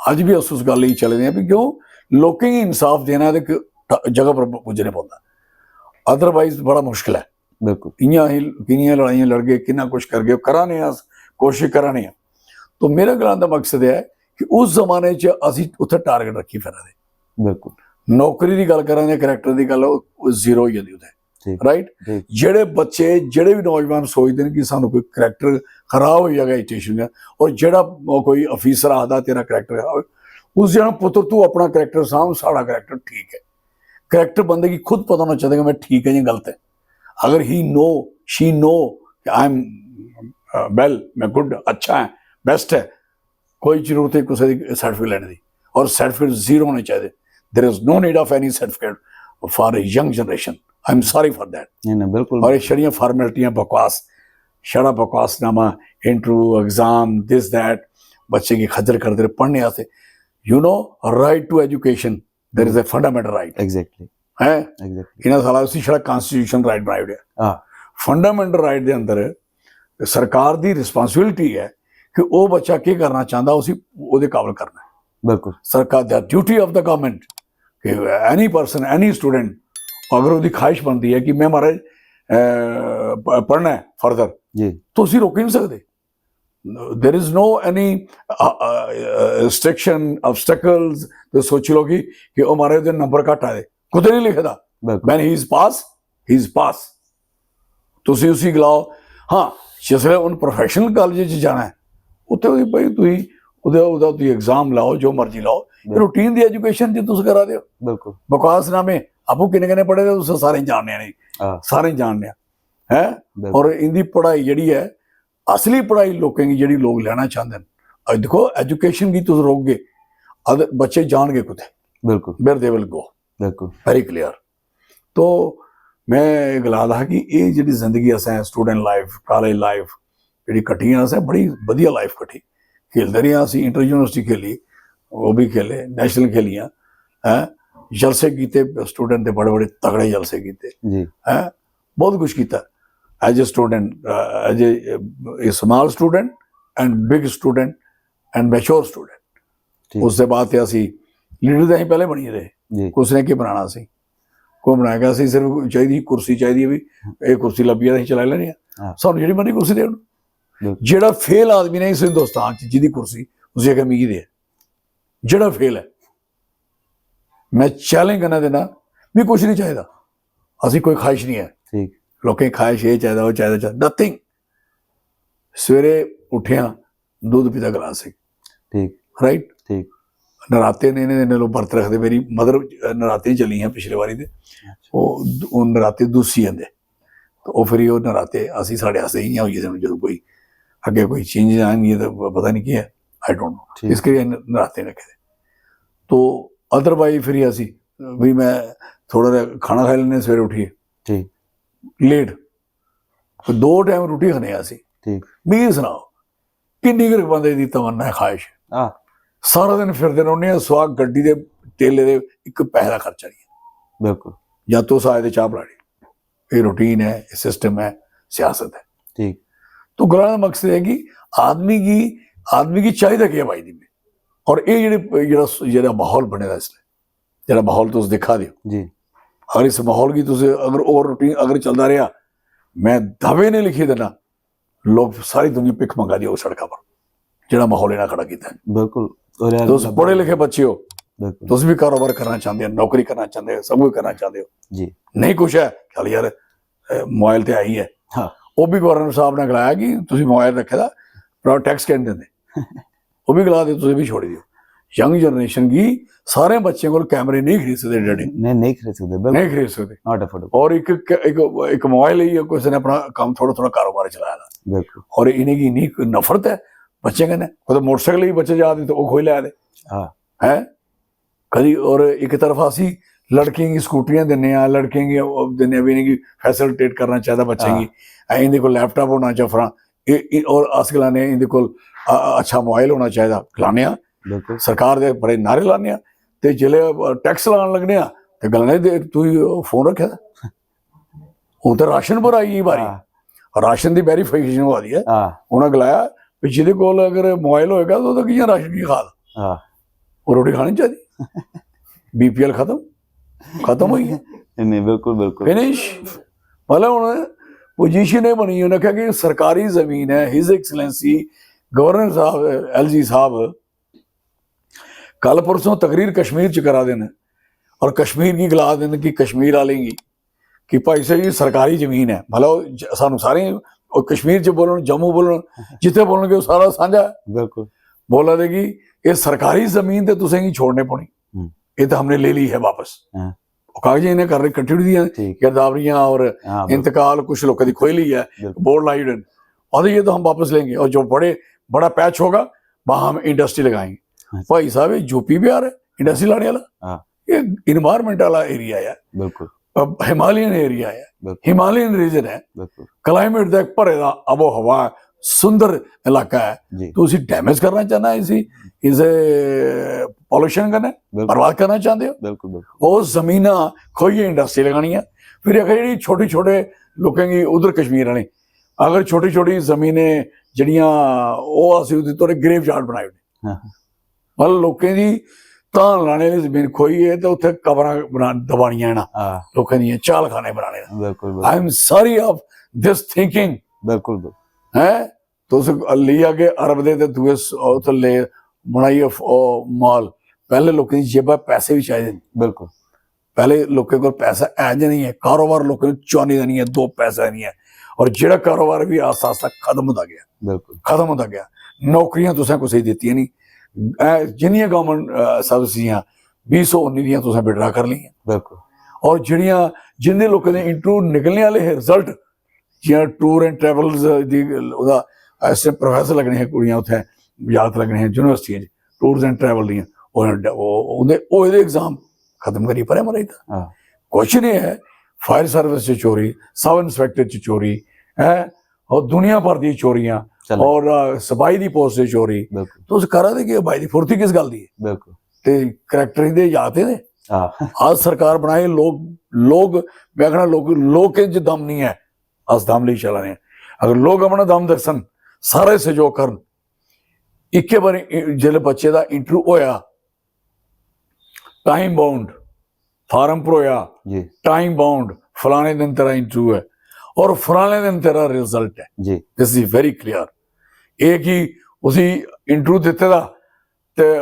अज्ज भी अस उस गल्ल गी चले दे आं, भी क्यों लोकें गी इंसाफ देना ते इक ट-, जगह पर पुज्जने पौंदा, अदरवाइज बड़ा मुश्किल ऐ। बिल्कुल। इ'यां असीं किन्नियां लड़ाइयां लड़गे, किन्ना कुछ करगे, करा ने आं अस, कोशिश करा ने आं। तो मेरा गलाने दा मकसद एह् ऐ कि उस जमाने च असीं उत्थै टारगेट रक्खी फिरा दे। बिल्कुल। नौकरी दी गल्ल करा दे, करैक्टर दी गल्ल, ओह्, ओह् जीरो होई जंदी उत्थै। ठीक। राइट? ठीक। जेह्ड़े बच्चे, जेह्ड़े बी नौजवान सोचदे न कि सानूं कोई करैक्टर खराब होई जाएगा एजुकेशन दा, और जेह्ड़ा कोई अफीसर आखदा तेरा करैक्टर खराब है, उस जगह पुत्तर तू अपना करैक्टर सांभ, साढ़ा करैक्टर ठीक है। करैक्टर बंदे गी खुद पता होना चाहिदा कि मैं ठीक है जां गलत है। अगर he know, she know कि I am, uh, well, मैं गुड, अच्छा है, बेस्ट है, कोई जरूरत नहीं कुसै दी सर्टिफिकेट लेने दी, और सर्टिफिकेट जीरो होने चाहिए। There is no need of any certificate for a young generation. I am sorry for that. नहीं, नहीं, बिल्कुल। और ये छड़ियां फार्मेलिटियां, बकवास, छड़ा बकवासनामा, इंटरव्यू, एग्जाम, दिस दैट, बच्चे गी खज्जल करदे रहे पढ़ने आस्तै। You know, right to education, there is a fundamental right. Exactly. हैं? एग्जैक्टली। इन्हें साला उसी छड़ा कॉन्स्टिट्यूशन राइट बनाई ओड़ेआ। हां। फंडामेंटल राइट दे अंदर सरकार दी रिस्पांसिबिलिटी है कि ओह् बच्चा केह् करना चांह्दा, उसी ओह्दे काबल करना है। बिल्कुल। सरकार दा, duty of the government कि any person, any student, अगर ओह्दी ख्वाहिश बनदी है कि मैं, महाराज, अ, प-, पढ़ना है फर्दर, जी। तो उसी रोकी नहीं सकदे। There is no any, uh, uh, restriction, obstacles। ते सोची लो कि, कि ओह्, महाराज, ओह्दे नंबर घट्ट आए दे, कुतै नहीं लिखे दा। बिल्कुल। When he is pass, he is pass। तुसी उसी गलाओ। हां, जिसलै उन प्रोफेशनल कॉलेज च जाना है, उत्थे ओह्दी, भाई, तुसी ओह्दे, ओह्दा तुसी एग्जाम लाओ, जो मर्जी लाओ। बिल्कुल। रूटीन दी एजुकेशन जो तुस करा दे हो, बिल्कुल। बकवासनामे, आपूं किन्ने किन्ने पढ़े दे तुस, सारे जानने नहीं, हां। सारे जानने हैं। बिल्कुल। और इंदी पढ़ाई जेह्ड़ी है, असली पढ़ाई लोकें गी जेह्ड़ी लोक लैना चांह्दे न, अज्ज दिक्खो, एजुकेशन गी तुस रोकगे, अद बच्चे जान गै कुत्थै? बिल्कुल Where they will go? बिल्कुल Very clear. तो मैं एह् गला दा हा कि एह् जेह्ड़ी जिंदगी असें, स्टूडेंट लाइफ, कालेज लाइफ जेह्ड़ी कट्टी, असें बड़ी बधिया लाइफ कट्टी। खेलदे रेह् अस, इंटर यूनिवर्सिटी खेली, ओह् बी खेले, नेशनल खेलियां, हैं, जलसे कीते, स्टूडेंट दे बड़े बड़े तगड़े जलसे कीते, जी हैं, बहुत कुछ कीता। As a student, as a small student and big student and mature student. ठीक। उसदे बाद ते असी लीडर ते असीं पैह्ले बनी गेदे हे। जी कुसने केह् बनाना सी? कोई बनाएगा? असीं सिर्फ चाहिदी ही कुर्सी, चाहिदी है भी, एक कुर्सी लब्भी जाए, असीं चलाई लैने आं। हाँ। सानू जेह्ड़ी मर्जी कुर्सी देओ। बिल्कुल। जेह्ड़ा फेल आदमी ने इस हिंदुस्तान च, जिंदी कुर्सी, उसी आखेआ मिगी दे। जेह्ड़ा फेल है, मैं चैलेंज करना देना, मिगी कुछ नहीं चाहिदा। असीं कोई ख्वाहिश नहीं है। ठीक लोकें दी ख्वाहिश एह् चाहिदा, ओह् चाहिदा, चाहिदा, नथिंग। सवेरे उट्ठेआ, दुद्ध पीता गलास इक, ठीक राइट? ठीक नराते ने, इ'नें दिनें लोक बर्त रखदे, मेरी मदर नराते चली हियां पिछले बारी दे, ओह् ओह् नराते दूसी जंदे, तो ओह् फिर ओह् नराते असी, साढ़े आस्तै इ'यां होई गेदे न, जदूं कोई अग्गें कोई चेंज आनी है तो पता नहीं केह् है, आई डोंट नो। ठीक। इस करियै न-, नराते रक्खे दे। तो अदरवाइज फिर असी, भी मैं थोड़ा जेहा खाना खाई लैने सवेरे उट्ठियै, ठीक लेट, दो टाइम रुट्टी खन्ने आं असी। ठीक मिगी सनाओ, किन्नी गै बंदे दी तमन्ना है, ख्वाहिश है? हां सारा दिन फिरदे रौह्ने आं, सुआह गड्डी दे तेले दे इक पैसे दा खर्चा नहीं है। बिल्कुल जां तुस आए ते चाह् पलानी, एह् रूटीन ऐ, एह् सिस्टम ऐ, सियासत ऐ। ठीक तो गलाने दा मकसद है कि आदमी गी आदमी गी चाहिदा केह् भाई दी? और एह् जेह्ड़े जेह्ड़ा जेह्ड़ा माहौल बने दा इसलै, जेह्ड़ा माहौल तुस दिक्खा दे ओ, जी अगर इस माहौल गी तुस अगर ओवर रूटीन अगर चलदा रेहा, मैं दावे ने लिखी देना, लोक सारी दुनिया भिक्ख मंगा दी होग सड़का पर, जेह्ड़ा माहौल इ'नें खड़ा कीता ऐ। बिल्कुल और यार तुस पढ़े लिखे बच्चे हो, बिल्कुल तुस भी कारोबार करना चांह्दे हो, नौकरी करना चांह्दे हो, सब कुछ करना चांह्दे हो, जी नहीं कुछ है, चल यार, मोबाइल ते आई है। हां ओह् भी गवर्नर साहब ने गलाया कि तुसी मोबाइल रखे दा, पर टैक्स कैं दिंदे? ओह् भी गला दे, तुसी भी छोड़ी देओ। यंग जनरेशन गी, सारे बच्चें कोल कैमरे नहीं खरीद सकदे, डैडी नहीं नहीं खरीद सकदे बिल्कुल नहीं खरीद सकदे। नॉट अफोर्डेबल और इक इक इक मोबाइल लेइयै कुसै ने अपना कम्म थोह्ड़ा थोह्ड़ा कारोबार चलाए दा। बिल्कुल और इ'नेंगी इन्नी नफरत ऐ बच्चें कन्नै, कुतै मोटरसाइकिल लेइयै बच्चे जा दे ते ओह् खोई लै दे। हां हैं कदी। और इक तरफा असी लड़कियें गी स्कूटरियां दिन्ने आं, लड़कियें गी ओह् दिन्ने आं भी इ'नेंगी फैसिलिटेट करना चाहिदा बच्चें हां। गी, ऐ इं'दे कोल लैपटाप होना चाहिदा, फलां-, ए- ए- और अस गलाने आं इं'दे कोल अ- अ- अच्छा मोबाइल होना चाहिदा, गलाने आं, बिल्कुल सरकार दे बड़े नारे लाने आं, ते जिसलै टैक्स लान लगने आं ते गलाने दे तू फोन रक्खे दा। हून ते राशन पर आई गेई बारी, हां राशन दी वेरीफिकेशन होआ दी ऐ। हां उ'नें गलाया भी जेह्दे कोल अगर मोबाइल होएगा तो ओह्दा कि'यां राशन की खा दा? हां ओह् रोटी खानी चाहिदी। बीपीएल खत्म, खत्म होई गेआ, नहीं नहीं बिल्कुल बिल्कुल फिनिश। मतलब हून पोजीशन एह् बनी, उ'नें आखेआ कि सरकारी जमीन ऐ, हिज एक्सलेंसी गवर्नर साहब, एलजी साहब कल परसों तकरीर कश्मीर च करा दे न और कश्मीर गी गला दे न कि कश्मीर आह्लें गी कि भाई साहब जी सरकारी जमीन ऐ, मतलब ज- सानू सारें गी, ओह् कश्मीर च बोलन, जम्मू बोलन, जित्थै बोलन कि ओह् सारा सांझा ऐ। बिल्कुल बोला दे कि एह् सरकारी जमीन ते तुसें गी छोड़ने पौनी, हम्म। ये तो हमने ले ली है वापस। हां ओह् कागज इ'नें कर कट्टी ओड़ी दियां, ठीक गिरदावरियां और हां बिल्कुल इंतकाल कुछ लोगों की खोई ली है, बिल्कुल। बोर्ड लाई उड़न, और ये तो हम वापस लेंगे और जो बड़े बड़ा पैच होगा वहां हम इंडस्ट्री लगाएंगे। अच्छा। भाई साहब, ये यूपी बिहार है इंडस्ट्री लाने वाला? हां ये इन्वायरमेंट वाला एरिया है, बिल्कुल हिमालयन एरिया है, बिल्कुल हिमालयन रीजन है, बिल्कुल क्लाइमेट दा इक भरे दा आबो हवा, सुंदर इलाका है, जी तो उसी डैमेज करना चाहना है, इसी इसे पॉल्यूशन कन्नै बिल्कुल बर्बाद करना चाहते हो? बिल्कुल बिल्कुल ओह् जमीनां खोइयै इंडस्ट्री लगानी है। फिर आखिर जेह्ड़ी छोटे छोटे लोकें गी उधर कश्मीर आह्ले, अगर छोटी छोटी जमीनें जेह्ड़ियां ओह् अस ओह्दी थोह्ड़े ग्रेव यार्ड बनाई ओड़े। हां मतलब लोकें दी धान लाने आह्ली जमीन खोइयै ते उत्थै कबरां बना दबानियां ना, हां लोकें दियां चालखाने बनाने ना। बिल्कुल I am sorry of this thinking. बिल्कुल बिल्कुल हैं, तुस लेई आगे अरब दे ते दूए स- ओह् थल्ले बनाइयै फ- ओह् माल। पैह्ले लोकें दी जेबा पैसे बी चाहिदे न। बिल्कुल पैह्ले लोकें कोल पैसा है जां नहीं है, कारोबार लोकें गी चुआने दा नहीं है, दो पैसा नहीं है। और जेह्ड़ा कारोबार बी आस्ता आस्ता खत्म होंदा गेआ, बिल्कुल खत्म होंदा गेआ। नौकरियां तुसें कुसै गी दित्तियां नहीं। ऐ जिन्नियां गवर्नमेंट सर्विस हियां, बीह सौ उन्नी दियां तुसें विड्रा कर लेइयां। बिल्कुल और जेह्ड़ियां, जिंदे लोकें दे इंटरव्यू निकलने आह्ले हे, रिजल्ट, जियां टूर एंड ट्रैवल्स दी ओह्दा असिस्टेंट प्रोफेसर लगने हे कुड़ियां उत्थै, याद लगने हैं यूनिवर्सिटियां च, टूर्स एंड ट्रैवल दियां, उ'नें ड-, ओह्, उं'दे होए दे एग्जाम खत्म करियै परें मराई दित्ता। हां। कुछ नहीं है, फायर सर्विस च चोरी, सब इंस्पेक्टर च चोरी है, और दुनिया भर दी चोरियां, चलो। और अ, सपाही दी पोस्ट च चोरी। बिल्कुल। तुस करा दे केह् ओ भाई, दी फुर्ती किस गल्ल दी है? बिल्कुल। ते करैक्टर इंदे याद है। हां। आज सरकार बनाई, लोग लोग मैं आखना, लोक लोकें च दम नहीं है, अस दम लेई चला दे आं। अगर लोक अपना दम दस्सन, सारे सहयोग करन, इक्के बारी इ-, जिसलै बच्चे दा इंटरव्यू होया, टाइम बाउंड, फार्म भरोया, जी। टाइम बाउंड, फलाने दिन तेरा इंटरव्यू है, और फलाने दिन तेरा रिजल्ट है। जी। This is very clear। एक ही उसी इंटरव्यू दित्ते दा ते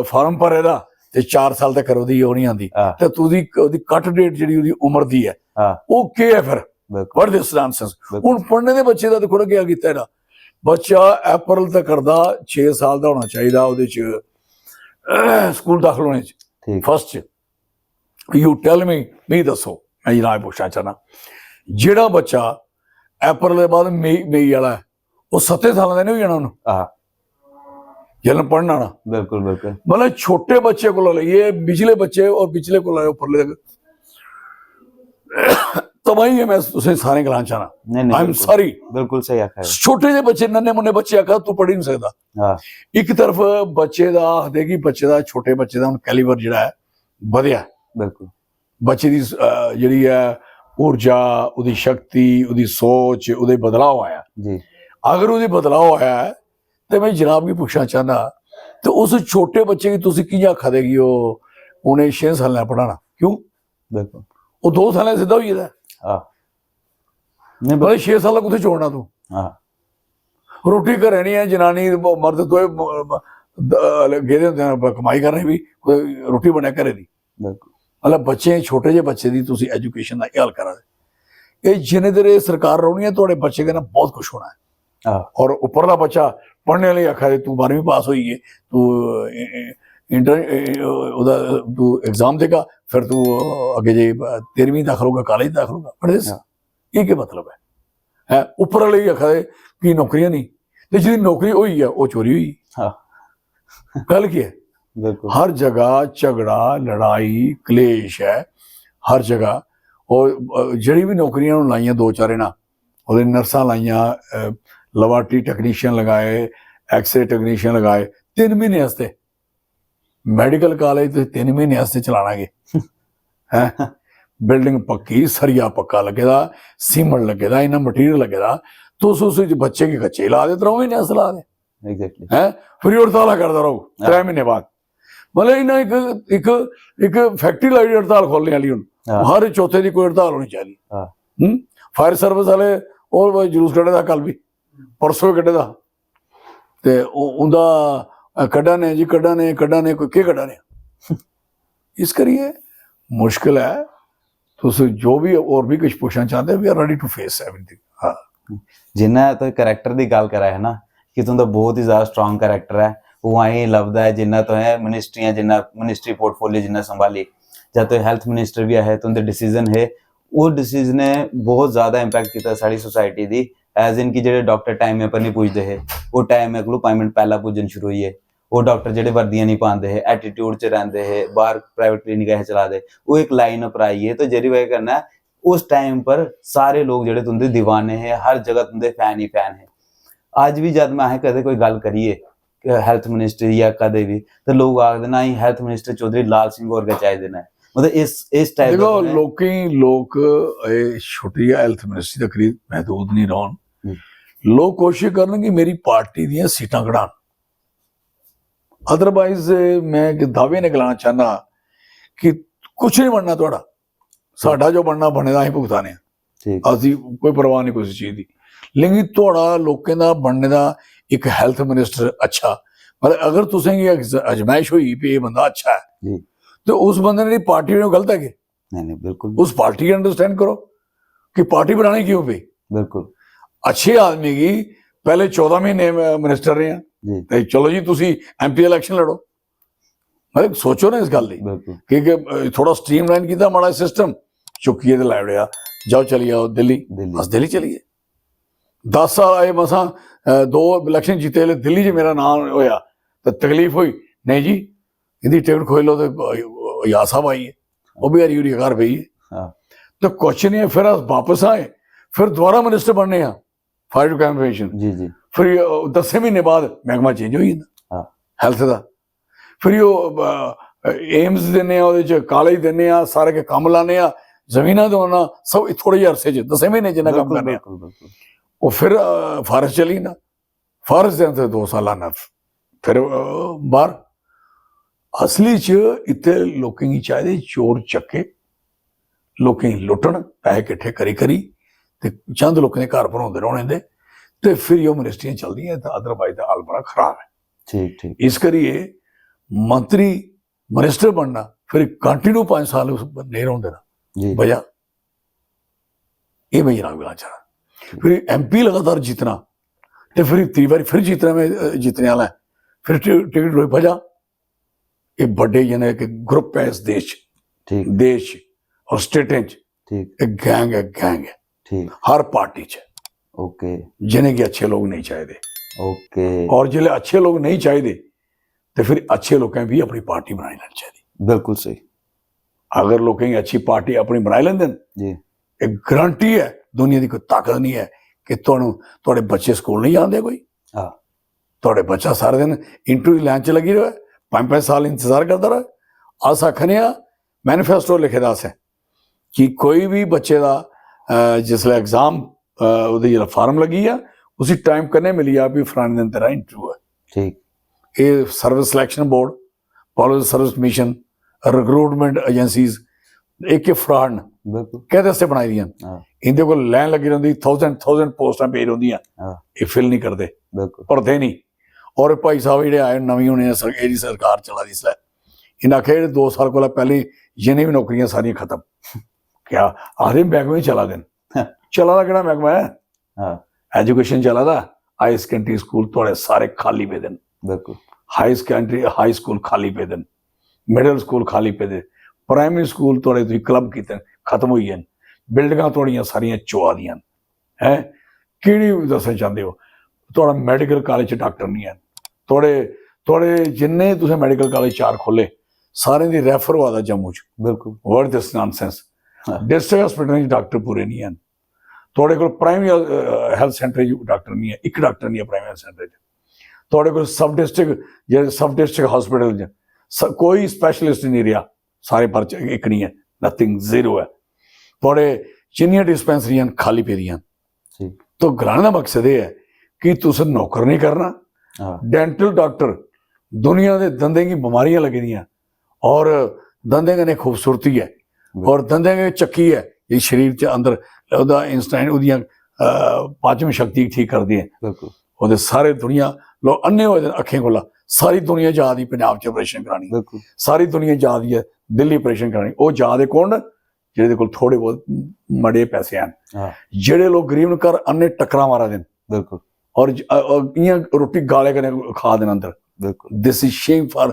फार्म भरे दा, ते चार साल तक ओह्दी ओह् नहीं आंदी। हां। ते तुझी ओह्दी कट डेट जेह्ड़ी ओह्दी उम्र दी है, हां। ओह् केह् है फिर? बिल्कुल। What this nonsense। बिल्कुल। हून पढ़ने दे बच्चे दा दिक्खो ना केह् कीता है ना, बच्चा अप्रैल तक करदा, छे साल दा होना चाहिदा ओह्दे च स्कूल दाखल होने च, ठीक। फर्स्ट च। You tell me, मिगी दस्सो, मैं जनाब पुच्छना चाहना, जेह्ड़ा बच्चा अप्रैल दे बाद मई मई आह्ला ऐ, ओह् सत्तें सालें दा नहीं होई जाना हून, हां। जिसलै पढ़ना ना। बिल्कुल, बिल्कुल। मतलब छोटे बच्चे कोला लेइयै बिचले बच्चे और बिचले कोला उप्परले तक तबाही है। मैं तुसें सारें गलाना चाहना, नहीं, नहीं, आई एम बिल्कुल। सॉरी। बिल्कुल सही आखा है। छोटे जे बच्चे, नन्ने मुन्ने बच्चे आखा, तू पढ़ी नहीं सकदा। हां। एक तरफ बच्चे दा आखदे कि बच्चे दा, छोटे बच्चे दा हून कैलिबर जेह्ड़ा है बधेआ, बिल्कुल। बच्चे दी अ, जेह्ड़ी ऐ ऊर्जा, ओह्दी शक्ति, ओह्दी सोच, ओह्दे बदलाव आया। जी। अगर ओह्दे बदलाव आया ऐ, ते मैं जनाब गी पुच्छना चाहना, ते उस छोटे बच्चे गी तुस कि'यां आखा दे कि ओह् उ'नें छे सालें पढ़ाना? क्यों? बिल्कुल। ओह् दो सालें सिद्धा होई गेदा ऐ। हां। नहीं, मतलब छे साल कुत्थै छोड़ना तू? हां। रोटी घरै नहीं है, जनानी मर्द दोए म-, म-, द-, गेदे होंदे न कमाई करने बी, कोई रोटी बने घरै दी। बिल्कुल। मतलब बच्चे, छोटे जे बच्चे दी तुसी एजुकेशन दा एह् हाल करा दे। एह् जिन्ने देर एह् सरकार रौह्नी ऐ, थुआढ़े बच्चे कन्नै बहुत कुछ होना ऐ। हां। और उप्परला बच्चा पढ़ने आह्ले आखा दे, "तू बारहवीं पास होई गे, तू, ए, ए, इंटर, ए, ए, ओह्दा, तू एग्जाम देगा, फिर तू अग्गें जाइयै तेरहवीं दाखल होगा, कालेज दाखल होगा।" पढ़दे सी। हां। एह् केह् मतलब ऐ? हैं, उप्पर आह्ले बी आखा दे कि नौकरियां नेईं, ते जेह्दी नौकरी होई ऐ, ओह् चोरी होई। हां। गल्ल केह् ऐ? बिल्कुल। हर जगह झगड़ा, लड़ाई, क्लेश ऐ, हर जगह। और, अ, जेह्ड़ी बी नौकरियां हून लाइयां दो चार इ'नें, ओह्दे नर्सां लाइयां, अ, laboratory technician लगाए, X-ray technician लगाए, तिन्न म्हीने आस्तै। मेडिकल कालेज ते तिन्न म्हीने आस्तै चलाना गे, हैं? बिल्डिंग पक्की, सरिया पक्का लग्गे दा, सीमेंट लग्गे दा, इन्ना मटीरियल लग्गे दा, तुस उस च बच्चे गी कच्चे ला दे, त्र'ऊं म्हीने आस्तै ला दे, एग्जैक्टली। हैं? फिर एह् हड़तालां करदा रौह्ग त्रै हां। म्हीने बाद। मतलब इन्ना इक, इक, इक फैक्ट्री लाई दी हड़ताल खोलने आह्ली हून, हां। हर चौथे दी कोई हड़ताल होनी चाहिदी। हां। हम्म? फायर सर्विस आह्ले होर जलूस कड्ढे दा कल बी, परसों बी कड्ढे दा। ते उ-, उं'दा, अ, कड्ढा ने जी, कड्ढा ने, कड्ढा ने, कोई केह् कड्ढा ने? इस करियै मुश्किल ऐ। तुस जो बी होर बी किश पुच्छना चांह्दे, we are ready to face everything। हां। जिन्ना तुस करैक्टर दी गल्ल करा दे ना, कि तुं'दा बहुत ही ज्यादा स्ट्रांग करैक्टर ऐ, ओह् असें लभदा ऐ जिन्ना तुसें मिनिस्ट्रियां, जिन्ना मिनिस्ट्री पोर्टफोलियो जिन्ना संभाली, जद तुस हैल्थ मिनिस्टर बी ऐ हे, तुं'दे डिसीजन हे, ओह् डिसीजन ने बहुत ज्यादा इम्पैक्ट कीता साढ़ी सोसाइटी दी। एज इन कि जेह्ड़े डाक्टर टाइम पर नहीं पुजदे हे, ओह् टाइम कोलू पंज मिनट पैह्ला पुज्जन शुरू होई गे। ओह् डाक्टर जेह्ड़े वर्दियां नहीं पांदे हे, एटीट्यूड च रैंह्दे हे, बाह्र प्राइवेट क्लिनिक असें चला दे, ओह् इक लाइन उप्पर आई गे। ते जेह्दी बजह कन्नै उस टाइम पर सारे लोक जेह्ड़े तुं'दे दीवाने हे, हर जगह तुं'दे फैन ही फैन हे। अज्ज बी जद मैं असें कदें कोई गल्ल करिए, अ, हैल्थ मिनिस्टर या कदें बी, ते लोक आखदे ना, "असें हैल्थ मिनिस्टर चौधरी लाल सिंह होर गै चाहिदे न।" मतलब इस, इस टाइप दा देखो, तुसें लोकें गी, लोक एह् छुट्टी गै हैल्थ मिनिस्ट्री तक ही महदूद नहीं रौह्न। हम्म। लोक कोशिश करन कि मेरी पार्टी दियां सीटां कढान। अदरवाइज मैं इक दावे ने गलाना चाहना कि कुछ नहीं बनना थुआढ़ा, साढ़ा जो बनना बने दा असें भुगताने आं। ठीक। असी कोई परवाह नहीं कुछ चीज दी, लेकिन थुआढ़ा लोकें दा बनने दा इक हैल्थ मिनिस्टर अच्छा, मतलब अगर तुसें गी अज-, अजमाइश होई भी ये बंदा अच्छा है, जी। तो उस बंदे ने पार्टी ने गलत है कि नहीं, नहीं, बिल्कुल। उस पार्टी गी अंडरस्टैंड करो कि पार्टी बनानी क्यों पई। बिल्कुल। अच्छे आदमी गी पैह्ले चौदां म्हीने म-, मिनिस्टर रेहा, जी। ते चलो जी, तुसी एमपी इलेक्शन लड़ो। मतलब, सोचो ना इस गल्ल दी, बिल्कुल। क्योंकि, अ, थोड़ा स्ट्रीमलाइन कीता माड़ा सिस्टम, चुक्कियै ते लाई ओड़ेआ, "जाओ, चली जाओ दिल्ली।" दिल्ली। अस दिल्ली चली गे। दस साल आए मसां, अ, दो इलैक्शन जीते, जिसलै दिल्ली च मेरा नांऽ होएआ ते तकलीफ होई, "नेईं जी, इं'दी टिकट खोई लो ते अयाज साहब आई गे, ओह् बी हरी हुरी घर बेही गे।" हाँ। ते क्वेश्चन एह्, फिर अस बापस आए, फिर दोबारा मिनिस्टर बनने आं, फायर टू कैंपेशन। जी जी। फिर एह् दस्सें म्हीने बाद मैह्कमा चेंज होई जंदा हाँ। हैल्थ दा। फिर ओह् एम्स दिन्ने आं, ओह्दे च कालेज दिन्ने आं, सारे के कम्म लाने आं, जमीनां दोआना, सब थोह्ड़े जेह् अरसे च, दस्सें म्हीने जिन्ना कम्म बिल्कुल करने आं। बिल्कुल बिल्कुल। ओह् फिर फारेस्ट चली जंदा, फारेस्ट दे अंदर दो साल लाना, फिर अ, बाहर। असली च इत्थै लोकें गी चाहिदे चोर चक्के, लोकें गी लुट्टन, पैसे किट्ठे करी करी ते चंद लोकें दे घर भरोंदे रौह्ने दे, ते फिर ओह् मिनिस्ट्रियां चलदियां, ते अदरवाइज दा हाल बड़ा खराब ऐ। ठीक ठीक। इस करियै मंत्री मिनिस्टर बनना, फिर कंटिन्यू पंज साल उस पर नेईं रौंह्दे ना। जी। वजह एह् में जनाब गलाना चाह्ना। फिर एमपी लगातार जित्तना, ते फिर त्री बारी फिर जित्तना, में अ, जित्तने आह्ला ऐ, फिर टि- टिकट लोई वजह, एह् बड्डे, यानी कि ग्रुप ऐ इस देश च, ठीक देश च और स्टेटें च। ठीक एह् गैंग ऐ, गैंग ऐ ठीक। हर पार्टी च, ओके जिनेंगी अच्छे लोग नहीं चाहिए। ओके। और जिसले अच्छे लोग नहीं चाहिए, तो फिर अच्छे लोकें भी अपनी पार्टी बनाई लेनी चाहिए। बिल्कुल सही। अगर लोकें गी अच्छी पार्टी अपनी बनाई लेंदे न, जी। एक गारंटी है, दुनिया की कोई ताकत नहीं है कि तुहानू, थुआढ़े बच्चे स्कूल नहीं जांदे कोई। हाँ। थुआढ़े बच्चा सारे दिन इंटरव्यू दी लाइन च लगी रहे, पंज पंज साल इंतजार करता रहे। अस आखने आं, मैनिफेस्टो लिखे दा असें कि कोई भी बच्चे दा, अ, जिसलै एग्जाम, अ, ओह्दी जिसलै फार्म लग्गी आ, उसी टाइम कन्नै मिली जा, भी फलाने दिन तेरा इंटरव्यू ऐ। ठीक। एह् service selection board, public service commission, recruitment agencies, एह् केह् फ्राड न? बिल्कुल। कैह्दे आस्तै बनाई दियां न? हाँ। इं'दे कोल लाइन लग्गी रौंह्दी, थाउजेंड थाउजेंड पोस्टां पेई रौंह्दियां, हाँ। एह् फिल नहीं करदे, बिल्कुल। भरदे नहीं। और भाई साहब जेह्ड़े आए नमीं, उ'नें सर-, एह्दी सरकार चला दी इसलै, इ'नें आखेआ जेह्ड़े दो साल कोला पैह्लें जिन्ने बी नौकरियां सारियां खत्म। क्या आखदे मैह्कमे चला दे न? चला दा केह्ड़ा मैह्कमा ऐ? हाँ। एजुकेशन चला दा, हाई सकैंडरी स्कूल थुआढ़े सारे खाली पेदे न। बिल्कुल। हाई सकैंडरी, हाई स्कूल खाली पेदे न, मिडल स्कूल खाली पेदे, प्राइमरी स्कूल थुआढ़े, तुसीं क्लब कीते न, खत्म होई गे न, बिल्डिंगां थुआढ़ियां सारियां चोआ दियां न। हैं, केह्ड़ी दस्सना चांह्दे ओ? थुआढ़ा मैडिकल कालेज च डाक्टर नहीं हैन, थुआढ़े, थुआढ़े जिन्ने तुसें मैडिकल कालेज चार खोले, सारें दी रैफर होआ दा जम्मू च। बिल्कुल। What this nonsense? हाँ। डिस्ट्रिक्ट हॉस्पिटलें च डाक्टर पूरे नहीं हैन, थुआढ़े कोल प्राइमरी, अ, हैल्थ सेंटर च डाक्टर नहीं है, इक डाक्टर नहीं है प्राइमरी हैल्थ सेंटर च। थुआढ़े कोल सब डिस्ट्रिक्ट, जेह्ड़े सब डिस्ट्रिक्ट हॉस्पिटल च स-, कोई स्पैशलिस्ट नहीं रेहा, सारे पर्चे इक नहीं है, नथिंग, जीरो ऐ। थुआढ़े जिन्नियां डिस्पैंसरियां न, खाली पेदियां न। ठीक। तो गलाने दा मकसद एह् ऐ कि तुस नौकर नहीं करना। हाँ। डेंटल डाक्टर, दुनिया दे दंदें गी बमारियां लगी दियां और दंदें कन्नै खूबसूरती ऐ, बिल्कुल। और दंदें गै चक्की ऐ, ये शरीर च अंदर ओह्दा इंस्टाइन, ओह्दियां, अ, पाचन शक्ति ठीक करदे ऐ। बिल्कुल। ओह्दे सारे दुनिया, लोक अन्ने होए दे न अक्खें कोला, सारी दुनिया जा दी पंजाब च ऑपरेशन कराने गी, बिल्कुल। सारी दुनिया जा दी ऐ दिल्ली ऑपरेशन कराने गी। ओह् जा दे कौन न? जेह्दे कोल थोड़े बहुत मड़े पैसे हैन। हाँ। जेह्ड़े लोक गरीब न, घर अन्ने टक्करां मारा दे न बिल्कुल। और ज-, अ, अ, इ'यां रोटी गाले कन्नै खा दे न अंदर। बिल्कुल। This is shame for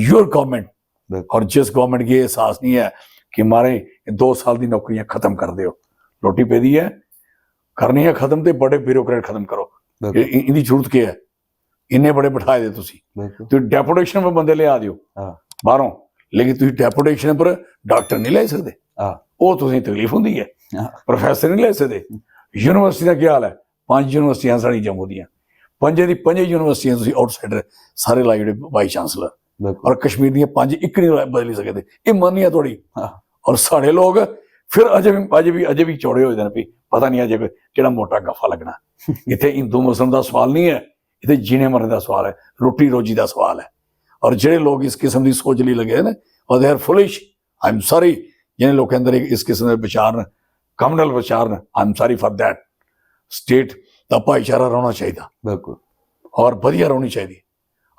your government। बिल्कुल। और जिस गवर्नमेंट गी एह् एहसास नहीं है कि मारे, दो साल दी नौकरियां खत्म कर देओ, रोटी पेदी ऐ, करनी ऐ खत्म, ते बड़े ब्यूरोक्रेट खत्म करो। बिल्कुल। इ-, इ-, इंदी जरूरत केह् ऐ? इन्ने बड़े बठाए दे तुसी। बिल्कुल। तुसी डेपुटेशन पर बंदे लेआ दियो हाँ। बाहरों, लेकिन तुसी डेपुटेशन पर डाक्टर नहीं लेआई सकदे। हाँ। ओह् तुसेंगी तकलीफ होंदी ऐ। हाँ। प्रोफेसर नहीं लेआई सकदे। यूनिवर्सिटी दा केह् हाल ऐ? पंज यूनिवर्सिटियां साढ़ी जम्मू दियां, पंजे दी पंजे यूनिवर्सिटियां तुसी आउटसाइडर सारे लाई ओड़े, वाइस चांसलर। बिल्कुल। और कश्मीर दियां पंज इक नहीं बदली सकदे। एह् मन्निया थुआढ़ी। हाँ। और साढ़े लोग फिर अजे भी, अजे भी, अजे भी चौड़े होए दे न, भी पता नहीं अजे कोई केह्ड़ा मोटा गफा लग्गना। इत्थै हिंदू मुस्लिम दा सवाल नहीं ऐ, इत्थै जीने मरने दा सवाल ऐ, रोटी रोजी दा सवाल ऐ। और जेह्ड़े लोग इस किस्म दी सोच लेई लगे न, और they are foolish, I am sorry, जिनें लोकें अंदर इस किस्म दे विचार न, कम्युनल विचार न, I am sorry for that। State दा भाईचारा रौह्ना चाहिदा बिल्कुल। और बधिया रौह्नी चाहिदी।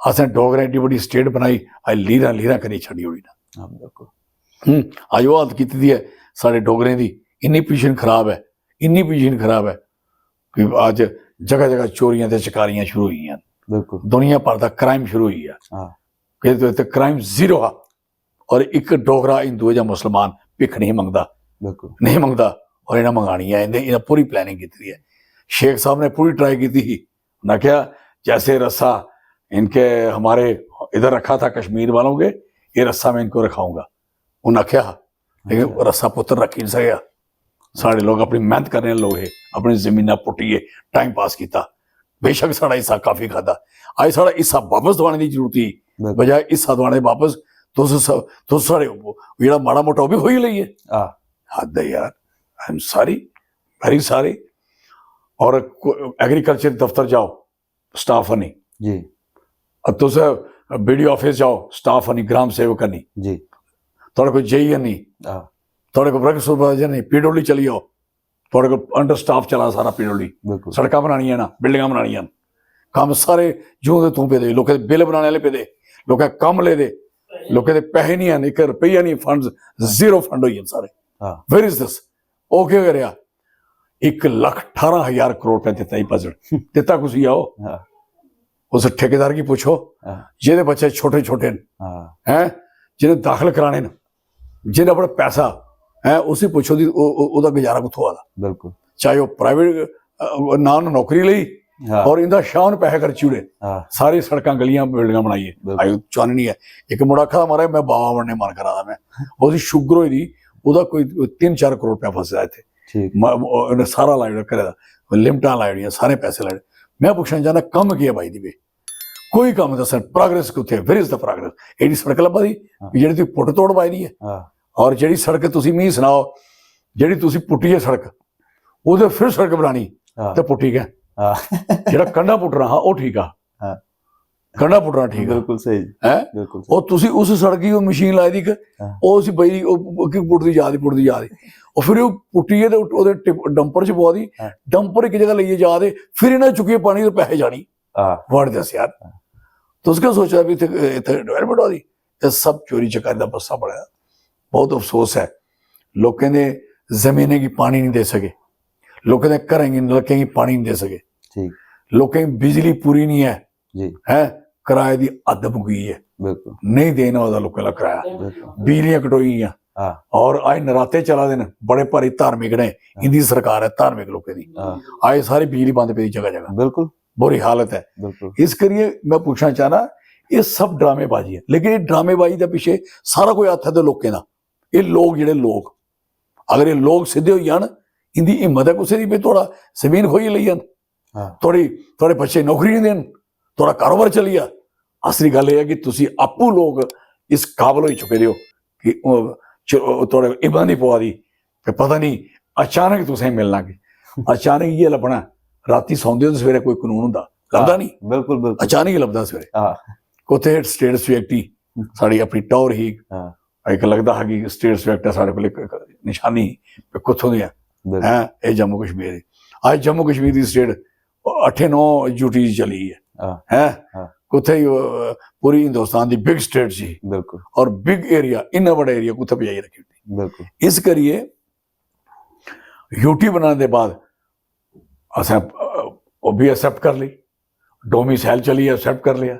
असें डोगरें एड्डी बड्डी स्टेट बनाई, अज्ज लीरां लीरां करी छड्डी ओड़ी ना। हाँ, बिल्कुल। हम्म, अज्ज ओह् हालत कीती दी ऐ साढ़े डोगरें दी, इन्नी पोजीशन खराब ऐ, इन्नी पोजीशन खराब ऐ कि अज्ज जगह जगह चोरियां ते चकारियां शुरू होई गेइयां न। बिल्कुल। दुनिया भर दा क्राइम शुरू होई गेआ। हाँ। कि ते, ते क्राइम जीरो हा। और इक डोगरा हिंदू ऐ जां मुसलमान भिक्ख नहीं मंगदा, बिल्कुल। नहीं मंगदा, और इन्हें मंगानी ऐ, इन्हें, इन्हें पूरी प्लानिंग कीती दी ऐ। शेख साहब ने पूरी ट्राई की थी। उन्हें क्या, जैसे रस्सा इनके, हमारे इधर रखा था कश्मीर वालों के, ये रस्सा मैं इनको रखाऊंगा। उन्हें क्या, लेकिन अच्छा। रस्सा पुत्र रखी नहीं सकेगा। साढ़े लोग अपनी मेहनत करने लोग है, अपनी जमीना पुट्टिए टाइम पास किया। बेशक साढ़ा हिस्सा काफी खादा, अज साढ़ा हिस्सा वापस दवाने की जरूरत ही, बिल्कुल। बजाय हिस्सा दवाने वापस। तुस स- तुस साढ़े जेड़ा माड़ा मोटा ओह भी खोई लेइए। आ, हद है यार, I am sorry, very sorry. और एग्रीकल्चर दफ्तर जाओ, स्टाफ नहीं। जी। अब तुस बीडीओ ऑफिस जाओ, स्टाफ नहीं, ग्राम सेवक नहीं, जी। थोड़ा कोई जेई नहीं, आ, थोड़े को वर्क सुपरवाइजर नहीं। पीडब्ल्यू चली जाओ, थोड़े को अंडर स्टाफ चला सारा पीडब्ल्यू। बिल्कुल। सड़कां बनानियां ना, बिल्डिंगां बनानियां ना, कम्म सारे जूं दे तूं पेदे। लोकें दे बिल बनाने वाले पेदे, लोकें कम्म लेदे, लोकें दे पैसे नहीं हैं, एक रुपया नहीं, फंड्स, जीरो फंड होई गे सारे। हाँ। Where is this? ओह केह् करेआ? एक लख अठारह हजार करोड़ रुपया दित्ता ही बजट। दित्ता कुसी आओ? हाँ। उस ठेकेदार की पूछो, हाँ। जेह्दे बच्चे छोटे छोटे न, हाँ। हैं, जिन्हें दाखल कराने न, जिन्हें अपना पैसा है, उसी पूछो दी ओ- ओ- ओह्दा गुजारा कुत्थों आ दा? बिल्कुल। चाहे ओह् प्राइवेट नां नौकरी लेई हाँ। और इंदा शाह ने पैसे खर्ची ओड़े, हाँ। सारी सड़कां, गलियां, बिल्डिंगां बनाइए। बिल्कुल। आई चाननी है। एक मुड़ा आखा दा, "महाराज, मैं बाबा बनने मन करा दा, मैं।" ओह्दी शुगर होई दी, ओह्दा कोई तीन चार करोड़ रुपया फसे दा इत्थै। ठीक। म- ओह्- उन्हें सारा लाई ओड़ेआ घरै दा, लिमिटां लाई ओड़ियां, सारे पैसे लाई ओड़े। मैं पुच्छना चाहना, कम्म केह् ऐ बाई दी बे? कोई कम्म दस्सन, प्रोग्रेस कुत्थै? Where is the progress? एह्ड़ी सड़क लब्भा दी, हाँ। जेह्ड़ी तुगी पुट्ट तोड़ पाई दी ऐ? हाँ। और जेह्ड़ी सड़क तुसी मिगी सनाओ, जेह्ड़ी तुसी पुट्टी ऐ सड़क, ओह्दे फिर सड़क बनानी हाँ। ते पुट्टी गै। हाँ। जेह्ड़ा कंढा पुट्टना हा, ओह् ठीक हा। हाँ। कंढा पुट्टना ठीक हा। बिल्कुल सही। हैं? बिल्कुल सही। और तुसी उस सड़क गी, ओह् मशीन लाई दी इक, हाँ। ओह् उसी बई, ओह्, ओह् की पुट्टदी जा दी, पुट्टदी जा दी। और फिर ओह् पुट्टियै ते ओह्दे टिप-, डंपर च पवा दी। हाँ। डंपर इक जगह लेइयै जा दे, फिर इ'नें चुक्कियै पानी ते पैसे जानी। हाँ। What this यार? तुस क्या सोचा भी इत्थै, इत्थै डेवलपमेंट होआ दी? एह् सब चोरी चकारी दा बस्सा बने दा। बहुत अफसोस ऐ, लोकें दे जमीनें गी पानी नहीं दे सके, लोकें दे घरें गी, नलकें गी पानी नहीं दे सके, ठीक। लोकें गी बिजली पूरी नहीं ऐ, जी। हैं, कराए दी हद मुकी ऐ, बिल्कुल। नहीं देना होदा लोकें दा कराया, बिल्कुल। बिजलियां कटोई गेइयां। हाँ। और अज नराते चला दे न, बड़े भारी धार्मिक ने, इंदी सरकार है धार्मिक लोकें दी। हाँ। अज सारी बिजली बंद पेदी जगह जगह, बिल्कुल। बुरी हालत है। बिल्कुल। इस करिए मैं पूछना चाहना, ये सब ड्रामेबाजी है, लेकिन ये ड्रामेबाजी दे पिछे सारा कोई हत्थ है ते लोकें दा। ये लोग, जेह्ड़े लोग, अगर ये लोग सिद्धे होई जान, इंदी हिम्मत है कुसै दी भी थोड़ा जमीन खोइयै लेई जान, हाँ। थोड़ी, थोड़े बच्चे नौकरी नहीं देन, थोड़ा कारोबार चली जा। असली गल्ल एह् ऐ कि तुसी आपूं लोग इस काबल होई चुके दे हो कि ओह् च-, ओह् थोड़े इब्बा नहीं पवा दी, ते पता नहीं अचानक तुसें मिलना कि अचानक इ'यै लब्भना। रातीं सौंदे हो ते सवेरे कोई कानून होंदा, लभदा हाँ, नहीं, बिल्कुल, बिल्कुल। अचानक ही लभदा सवेरे। हाँ। कुत्थै स्टेट सब्जेक्ट ही, हम्म। साढ़ी अपनी टौर ही, हाँ। इक लगदा हा कि स्टेट सब्जेक्ट है साढ़े कोल इक, इक निशानी ही, कि कुत्थों दी ऐ, बिल्कुल। हैं, एह् जम्मू कश्मीर ही। अज्ज जम्मू कश्मीर दी स्टेट अट्ठे नौ यूटी चली है, हाँ। हैं, हाँ। कुत्थै ही ओह्, पूरी Hindustan the big state C बिल्कुल। और बिग एरिया, इन्ना बड़ा एरिया कुत्थै पजाई रखी ओड़ी। बिल्कुल। इस करिए यूटी बनाने दे बाद असें, अ, ओह् भी एक्सेप्ट कर ली, डोमिसाइल चली, एक्सेप्ट कर लिया,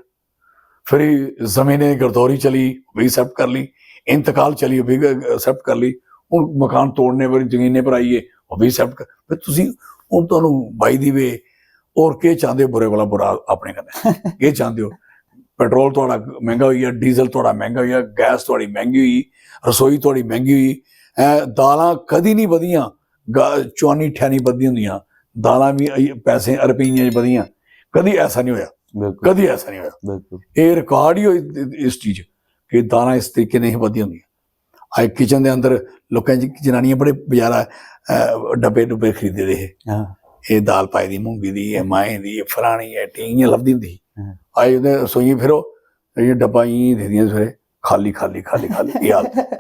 फिर जमीनें दी गिरदौरी चली, ओह् भी एक्सेप्ट कर ली, इंतकाल चली, ओह् भी एक्सेप्ट कर ली। हून मकान तोड़ने पर, जमीनें पर आइए, ओह् भी एक्सेप्ट कर, फिर तुसी हून तुहानू बाई दी वे होर केह् चांह्दे हो बुरे कोला बुरा अपने कन्नै? केह् चांह्दे हो? पेट्रोल थुआढ़ा मैंह्गा होई गेआ, डीजल थुआढ़ा मैंह्गा होई गेआ, गैस थुआढ़ी मैंह्गी होई, रसोई थुआढ़ी मैंह्गी होई, ऐ, दालां कदी निं बधियां, गा-, चुआनी ठैनी बधदी होंदियां, दालां बी अई-, पैसें रपेइयें च बधियां, कदी ऐसा निं होआ, बिल्कुल। कदी ऐसा निं होआ। बिल्कुल। एह् रिकार्ड ही होई इस चीज कि दालां इस तरीके नेईं बधदियां होंदियां। अज्ज किचन दे अंदर लोकें च, जनानियां बड़े बजारा, अ, डब्बे डुब्बे खरीदे दे हे। हाँ। एह् दाल पाई दी मूंगी दी, एह् माहें दी, एह् फलानी, एह् ढींग, इ'यां लभदी होंदी ही। हाँ। अज्ज उ'नें रसोइयें फिरो, इ'यां डब्बा इ'यां दिखदियां सवेरे, खाली, खाली, खाली, खाली। एह् हालत ऐ।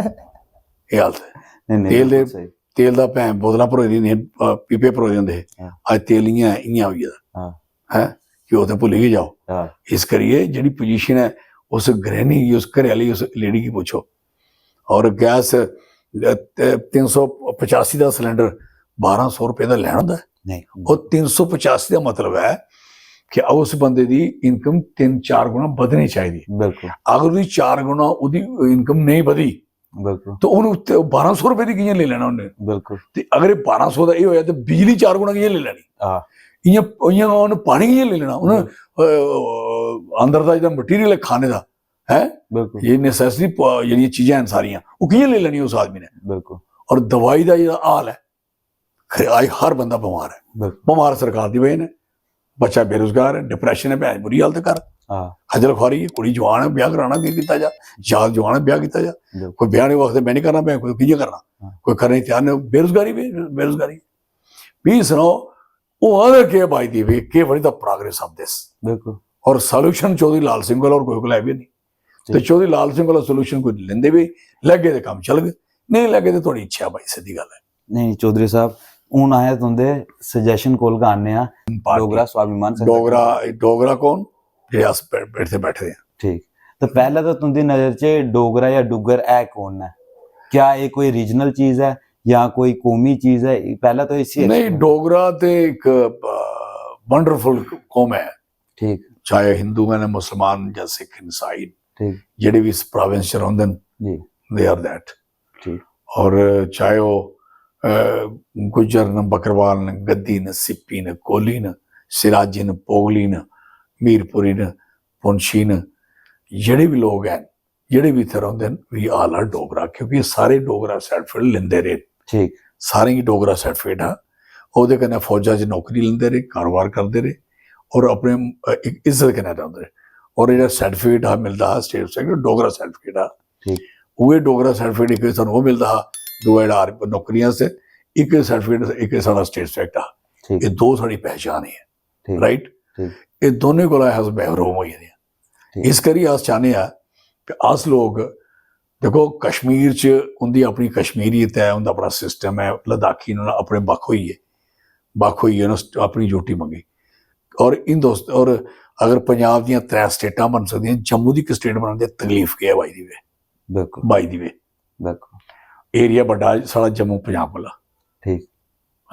एह् हालत ऐ। नहीं, नहीं, तेल दे बिल्कुल सही। तेल दा भैं बोतलां भरोई दियां होंदियां हियां, अ, पीपे भरोए दे होंदे हे। हाँ। अज्ज तेल इ'यां, इ'यां होई गेदा। हाँ। हैं? कि ओह् ते भुल्ली गै जाओ। हाँ। इस करियै जेह्ड़ी पोजीशन ऐ, उस गृहिणी गी, उस घरै आह्ली, उस लेडी गी पुच्छो। और गैस, अ, त-, तिन्न सौ पचासी दा सिलेंडर बारां सौ रपेऽ दा लैना होंदा ऐ? नहीं। ओह् तिन्न सौ पचासी दा मतलब ऐ कि उस बंदे दी इनकम तिन्न चार गुणा बधनी चाहिदी। बिल्कुल। अगर ओह्दी चार गुणा ओह्दी इनकम नेईं बधी, बिल्कुल। तो उन्हें उत्ते बारां सौ रुपए दी कि'यां लेई लैना उन्हें? बिल्कुल। ते अगर एह् बारां सौ दा एह् होया ते बिजली चार गुणा कि'यां लेई लैनी? हां। इ'यां, इ'यां उन्हें पानी कि'यां लेई लैना? उन्हें, बिल्कुल। अ, अंदर दा जेह्ड़ा material ऐ खाने दा, हैं? बिल्कुल। ये necessary प-, जेह्ड़ियां चीजां हैन सारियां, ओह् कि'यां लेई लैनियां उस आदमी ने? बिल्कुल। और दवाई दा जेह्ड़ा हाल ऐ, खरे, अज्ज हर बंदा बमार ऐ। बिल्कुल। बमार सरकार दी वजह ने, बच्चा बेरोजगार ऐ, depression ऐ, भैन बुरी हालत घर। हां। खज्जल खुआरी ऐ, कुड़ी जवान ऐ, ब्याह कराना, केह् कीता जा? जात जवान ऐ, ब्याह कीता जा। बिल्कुल। कोई ब्याह नहीं वक्त मैं नहीं करना, मैं कोई कि'यां करना? हां। कोई करने गी त्यार नहीं, बेरोजगारी, बे-, बेरोजगारी। भी सनाओ, ओह् आखदे केह् बाजदी भी, केह्, what is the progress of this? बिल्कुल। और solution चौधरी लाल सिंह कोला होर कोई कोला है बी नहीं। ते ठीक। चौधरी लाल सिंह कोला solution कोई लेंदे बी, लैगे ते कम्म चलग, नेईं लैगे ते थुआढ़ी इच्छा ऐ भाई, सिद्धी गल्ल ऐ। नेईं चौधरी साहब, हून असें तुंदे suggestion कोल गै आने आं। पार्टी। डोगरा स्वाभिमान संगठन। डोगरा, डोगरा कौन? जेह्ड़े अस बै-, इत्थै बैठे दे आं। ठीक। ते पैह्लें ते तुंदी नजर च डोगरा जां डुग्गर है कौन ऐ? क्या एह् कोई regional चीज ऐ जां कोई कौमी चीज ऐ? पैह्लें ते इसी नहीं, explain डोगरा ते इक, अ, wonderful कौम ऐ। ठीक। चाहे हिंदू न, मुसलमान जां सिख न, ईसाई न, ठीक। जेह्ड़े बी इस province च रौंह्दे न, जी। They are that। ठीक। और चाहे ओह्, अ, गुज्जर न, बकरवाल न, गद्दी न, सिप्पी न, कोहली न, सिराजी न, पोगली न, मीरपुरी न, पुंछी न, जेह्ड़े बी लोग हैन, जेह्ड़े बी इत्थै रौंह्दे न, we all are डोगरा, क्योंकि सारे डोगरा certificate लेंदे रेह्। ठीक। सारें गी डोगरा certificate हा, ओह्दे कन्नै फौजा च नौकरी लेंदे रेह्, कारोबार करदे रेह् और अपने, अ, इक इज्जत कन्नै रौंह्दे रेह्। और जेह्ड़ा certificate हा, मिलदा हा state certificate, डोगरा certificate हा। ठीक। उ'ऐ डोगरा certificate इक सानूं ओह् मिलदा हा, दूआ जेह्ड़ा आर-, नौकरियां आस्तै, इक certificate, इक साढ़ा state certificate हा। ठीक। एह् दो साढ़ी पहचान ऐ। ठीक। Right? ठीक। एह् दोनें कोला अस महरूम होई गेदे आं। ठीक। इस करियै अस चाह्न्ने आं कि अस लोग, देखो, कश्मीर च उं'दी अपनी कश्मीरियत ऐ, उं'दा अपना system ऐ, लद्दाखी न, अपने बक्ख होई गे, बक्ख होई गे, उ'नें अपनी यूटी मंगी। और हिंदुस्त-, और अगर पंजाब दियां त्रै स्टेटां बन सकदियां, जम्मू दी इक state बनाने दी तकलीफ केह् ऐ, by the way? बिल्कुल। By the way। बिल्कुल। Area बड्डा साढ़ा जम्मू पंजाब कोला। ठीक।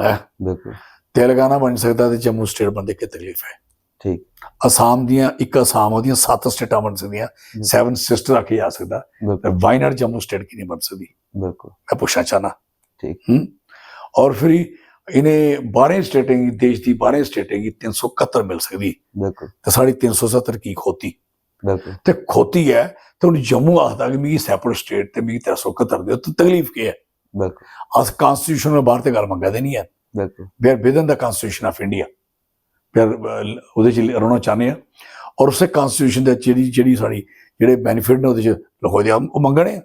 है? बिल्कुल। तेलंगाना बनी सकदा ते जम्मू state बनदे, केह् तकलीफ ऐ? ठीक। असाम दियां, इक असाम, ओह्दियां सत्त स्टेटां बनी सकदियां, बिल्कुल। Seven sister आखेआ जा सकदा, बिल्कुल। ते why not जम्मू state की नहीं बन सकदी? बिल्कुल। मैं पुच्छना चाहना। ठीक। हम्म? और फिर इ'नें बाह्रें स्टेटें गी, देश दी बाह्रें स्टेटें गी तिन्न सौ कत्तर मिल सकदी, बिल्कुल। ते साढ़ी तिन्न सौ सत्तर की खोती? बिल्कुल। ते खोती ऐ, ते हून जम्मू आखदा कि मिगी separate state ते मिगी त्रै सौ कत्तर देओ, ते तकलीफ केह् ऐ? बिल्कुल। अस constitution दे बाह्र ते गल्ल मंगा दे निं ऐ। बिल्कुल। We are within the Constitution of India। We are, अ, ओह्दे च रौह्ना चाह्न्ने आं। और उस्सै constitution दे जेह्ड़ी, जेह्ड़ी साढ़ी, जेह्ड़े benefit न ओह्दे च लखोए दे, ओह् मंगने आं।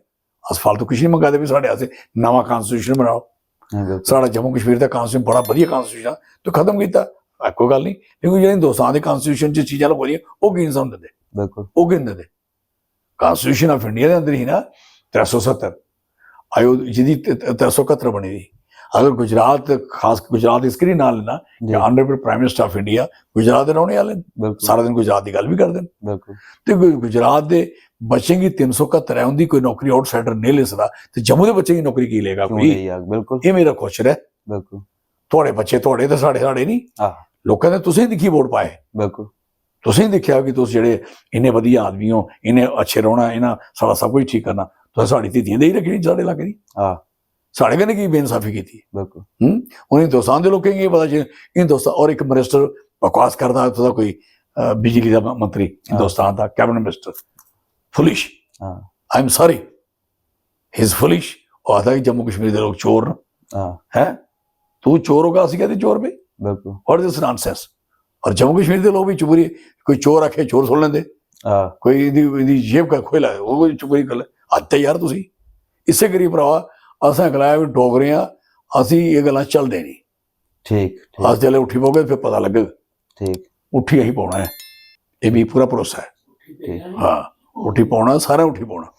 अस फालतू किश निं मंगा दे भी साढ़े आस्तै नमां constitution बनाओ। हां, बिल्कुल। साढ़ा जम्मू कश्मीर दा constitution बड़ा बधिया constitution ऐ, ते खत्म कीता, आ, कोई गल्ल निं। लेकिन जेह्ड़े हिंदुस्तान दे constitution च चीजां लखोई दियां, ओह् की निं सानूं दिंदे? बिल्कुल। ओह् की निं दिंदे? Constitution of India दे अंदर ही ना त्रै सौ सत्तर, आयो, जेह्दी त-, त-, त्रै सौ कत्तर बनी दी। अगर गुजरात, खास गुजरात इस करियै नांऽ लैना कि जी। Honourable Prime Minister of India Gujarat दे रौह्ने आह्ले न, बिल्कुल। सारा दिन गुजरात दी गल्ल बी करदे न। बिल्कुल। ते गु-, गुजरात दे बच्चें गी तिन्न सौ कत्तर ऐ, उं'दी कोई नौकरी outsider नेईं लेई सकदा, ते जम्मू दे बच्चें गी नौकरी की लेगा क्यों कोई? लेई जाग? बिल्कुल। एह् मेरा question ऐ। बिल्कुल। थुआढ़े बच्चे थुआढ़े ते साढ़े साढ़े निं। आह। लोकें ने तुसें दिक्खी वोट पाए। बिल्कुल। तुसें दिक्खेआ कि तुस जेह्ड़े इन्ने बधिया आदमी ओ, इन्ने अच्छे रौह्ना, इन्ना साढ़ा सब कुछ ठीक करना, तुसें साढ़ी धिद्धियां देई रक्खी साढ़े लाके दी। आह। साढ़े कन्नै की बेइंसाफी कीती? बिल्कुल। हम्म? उ'नें हिंदुस्तान दे लोकें गी एह् पता जे हिंदुस्तान, और इक minister बकवास करदा उत्थूं दा कोई, अ, बिजली दा म-, मंत्री, हां। हिंदुस्तान दा cabinet minister, foolish। हां। I am sorry, he is foolish। ओह् आखदा कि जम्मू कश्मीर दे लोक चोर न। हां। हैं? तू चोर होगा, असी कहते चोर पे? बिल्कुल। What is this nonsense? और जम्मू कश्मीर दे लोक भी चोरी, कोई चोर आखे, चोर सुन लेंदे। हां। कोई इदी, इदी जेब का खोई लै, ओह् कोई चोरी कर ले। हद ऐ यार तुसी। इस्सै करी भ्रावा, असें गलाया भी डोगरे आं, असी एह् गल्लां चलदे नहीं। ठीक, ठीक। अस जिसलै उठी पौगे, फिर पता लग्गग। ठीक। उठी अहीं पौना ऐ, एह् मिगी पूरा भरोसा ऐ। ठीक। हां, उठी पौना, सारें उठी पौना।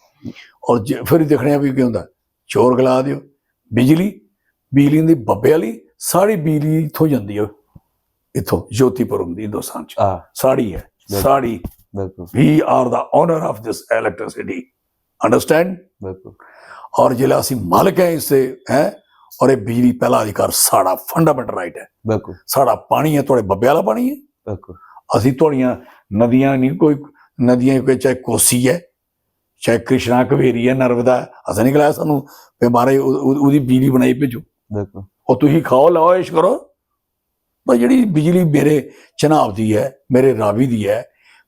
और जे, फिर दिक्खने आं भी केह् होंदा। चोर गला देओ, बिजली, बिजली दी बब्बे आह्ली, साढ़ी बिजली इत्थों जंदी ऐ, इत्थों ज्योतिपुरम दी हिंदुस्तान च। हां। साढ़ी ऐ, बिल्कुल। साढ़ी। बिल्कुल। We are the owner of this electricity। Understand? बिल्कुल। और जिसलै असी मालक हैं इसदे, हैं, और ये बिजली पहला अधिकार साढ़ा fundamental right है। बिल्कुल। साढ़ा पानी है, थुआढ़े बब्बे आह्ला पानी है। बिल्कुल। असी थुआढ़ियां नदियां नहीं, कोई नदियां कोई चाहे कोसी है, चाहे कृष्णा कवेरी ऐ, नर्मदा ऐ, असें निं गलाया सानूं, "भई महाराज, ओह्, ओह्, ओह्दी बिजली बनाई भेजो।" बिल्कुल। "ओह् तुसीं खाओ, लैओ, ऐश करो।" पर जेह्ड़ी बिजली मेरे चन्हाब दी ऐ, मेरे रावी दी ऐ,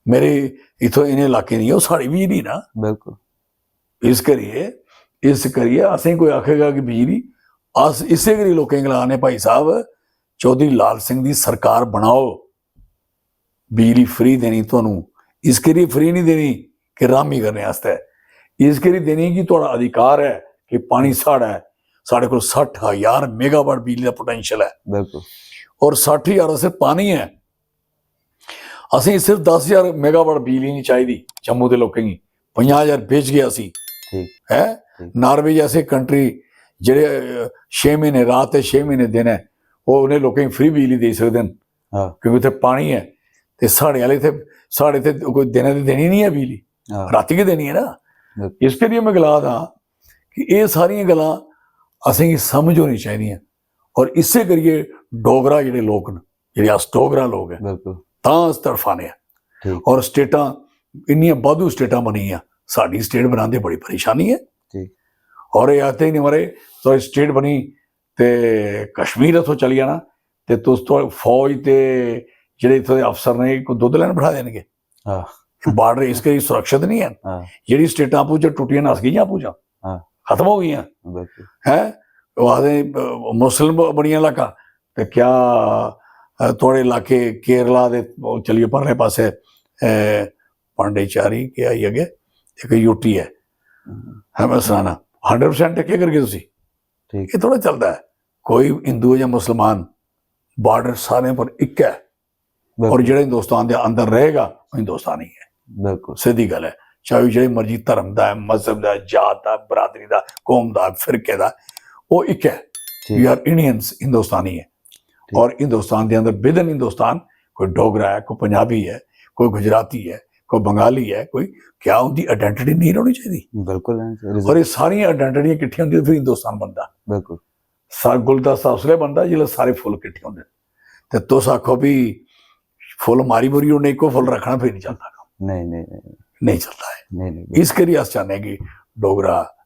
मेरे इत्थों इ'नें इलाकें दी ऐ, ओह् साढ़ी बिजली ना। बिल्कुल। इस करियै, इस करियै असें कोई आखेगा कि बिजली, अस इस्सै करियै लोकें गी गला ने, "भाई साहब, चौधरी लाल सिंह दी सरकार बनाओ, बिजली फ्री देनी तुहानू।" इस करियै फ्री निं देनी कि रामी करने आस्तै, इस करियै देनी कि तुहाड़ा अधिकार ऐ कि पानी साढ़ा ऐ। साढ़े कोल सट्ठ हजार मेगावाट बिजली दा पोटेंशियल ऐ, बिल्कुल। और सट्ठ हजार सिर्फ पानी ऐ। असें सिर्फ दस हजार मेगावाट बिजली नहीं चाहिदी जम्मू दे लोकें गी, पंजाह हजार बेच गए असी। ठीक। है ठीक। नार्वे जैसे कंट्री जेह्ड़े, अ, छे म्हीने रात ते छे म्हीने दिन ऐ, ओह् उ'नें लोकें गी फ्री बिजली देई सकदे न, हाँ। क्योंकि उत्थै पानी ऐ। ते साढ़े आह्ले इत्थै, साढ़े इत्थै कोई दिनै ते देनी निं ऐ बिजली, हाँ। रातीं गै देनी ऐ ना। बिल्कुल। इस करियै में गला दा कि एह् सारियां गल्लां असेंगी समझ होनी चाहिदियां, और इस्सै करियै डोगरा जेह्ड़े लोक न, जेह्ड़े अस डोगरा लोक ऐ, बिल्कुल। तां अस तड़फा ने आं। ठीक। और स्टेटां इन्नियां बाद्धू स्टेटां बनी गेइयां, साढ़ी स्टेट बनांदे बड़ी परेशानी ऐ। ठीक। और एह् आखदे ही निं, "मारे, थुआढ़ी स्टेट बनी ते कश्मीर इत्थों चली जाना, ते तुस, थुआढ़ी फौज ते जेह्ड़े इत्थों दे अफसर ने, कोई दुद्ध लैन बठा देनगे।" हाँ। बार्डर इस करी सुरक्षित निं हैन। हाँ। जेह्ड़ी स्टेटां आपूं च टुट्टियां न, अस कि'यां आपूं च? हाँ। खत्म हो गेइयां। बिल्कुल। हैं? ओह् आखदे, अ, मुस्लिम ब-, बड़ियां इलाका, ते क्या, अ, थुआढ़े इलाके केरला दे, ओह् चलिए परले पासै, अ, पांडेचारी के आई अग्गें, इक यूटी ऐ, हम्म। है, में सनाना, हंड्रेड परसेंट केह् करगे तुसी? ठीक। एह् थोह्ड़ा चलदा ऐ। कोई हिंदू ऐ जां मुसलमान, बार्डर सारें पर इक ऐ। और बिल्कुल। जेह्ड़ा हिंदुस्तान दे अंदर रहेगा, ओह् हिंदुस्तानी ऐ। बिल्कुल। सिद्धी गल्ल ऐ, चाहे ओह् जेह्ड़े मर्जी धर्म दा ऐ, मजहब दा ऐ, जात दा, बरादरी दा, कौम दा, फिरके दा, ओह् इक ऐ। ठीक। We are Indians, हिंदुस्तानी ऐ। ठीक। और हिंदुस्तान दे अंदर, within हिंदुस्तान, कोई डोगरा ऐ, कोई पंजाबी ऐ, कोई गुजराती ऐ, कोई बंगाली ऐ, कोई, क्या उंदी आइडेंटिटी नहीं रौह्नी चाहिदी? बिल्कुल है, और ये सारियां आइडेंटिटियां किट्ठियां होंदियां, फिर हिंदुस्तान बनदा। बिल्कुल। सा-, गुलदस्ता उसलै बनदा जिसलै सारे फुल्ल किट्ठे होंदे। ते तुस आखो भी फुल्ल मारी मुरी ओड़ने, इक्को फुल्ल रक्खना, फिर नहीं चलदा कम्म। नहीं, नहीं, नहीं। नहीं चलदा है। नहीं, नहीं। इस करियै अस चाह्न्ने कि डोगरा,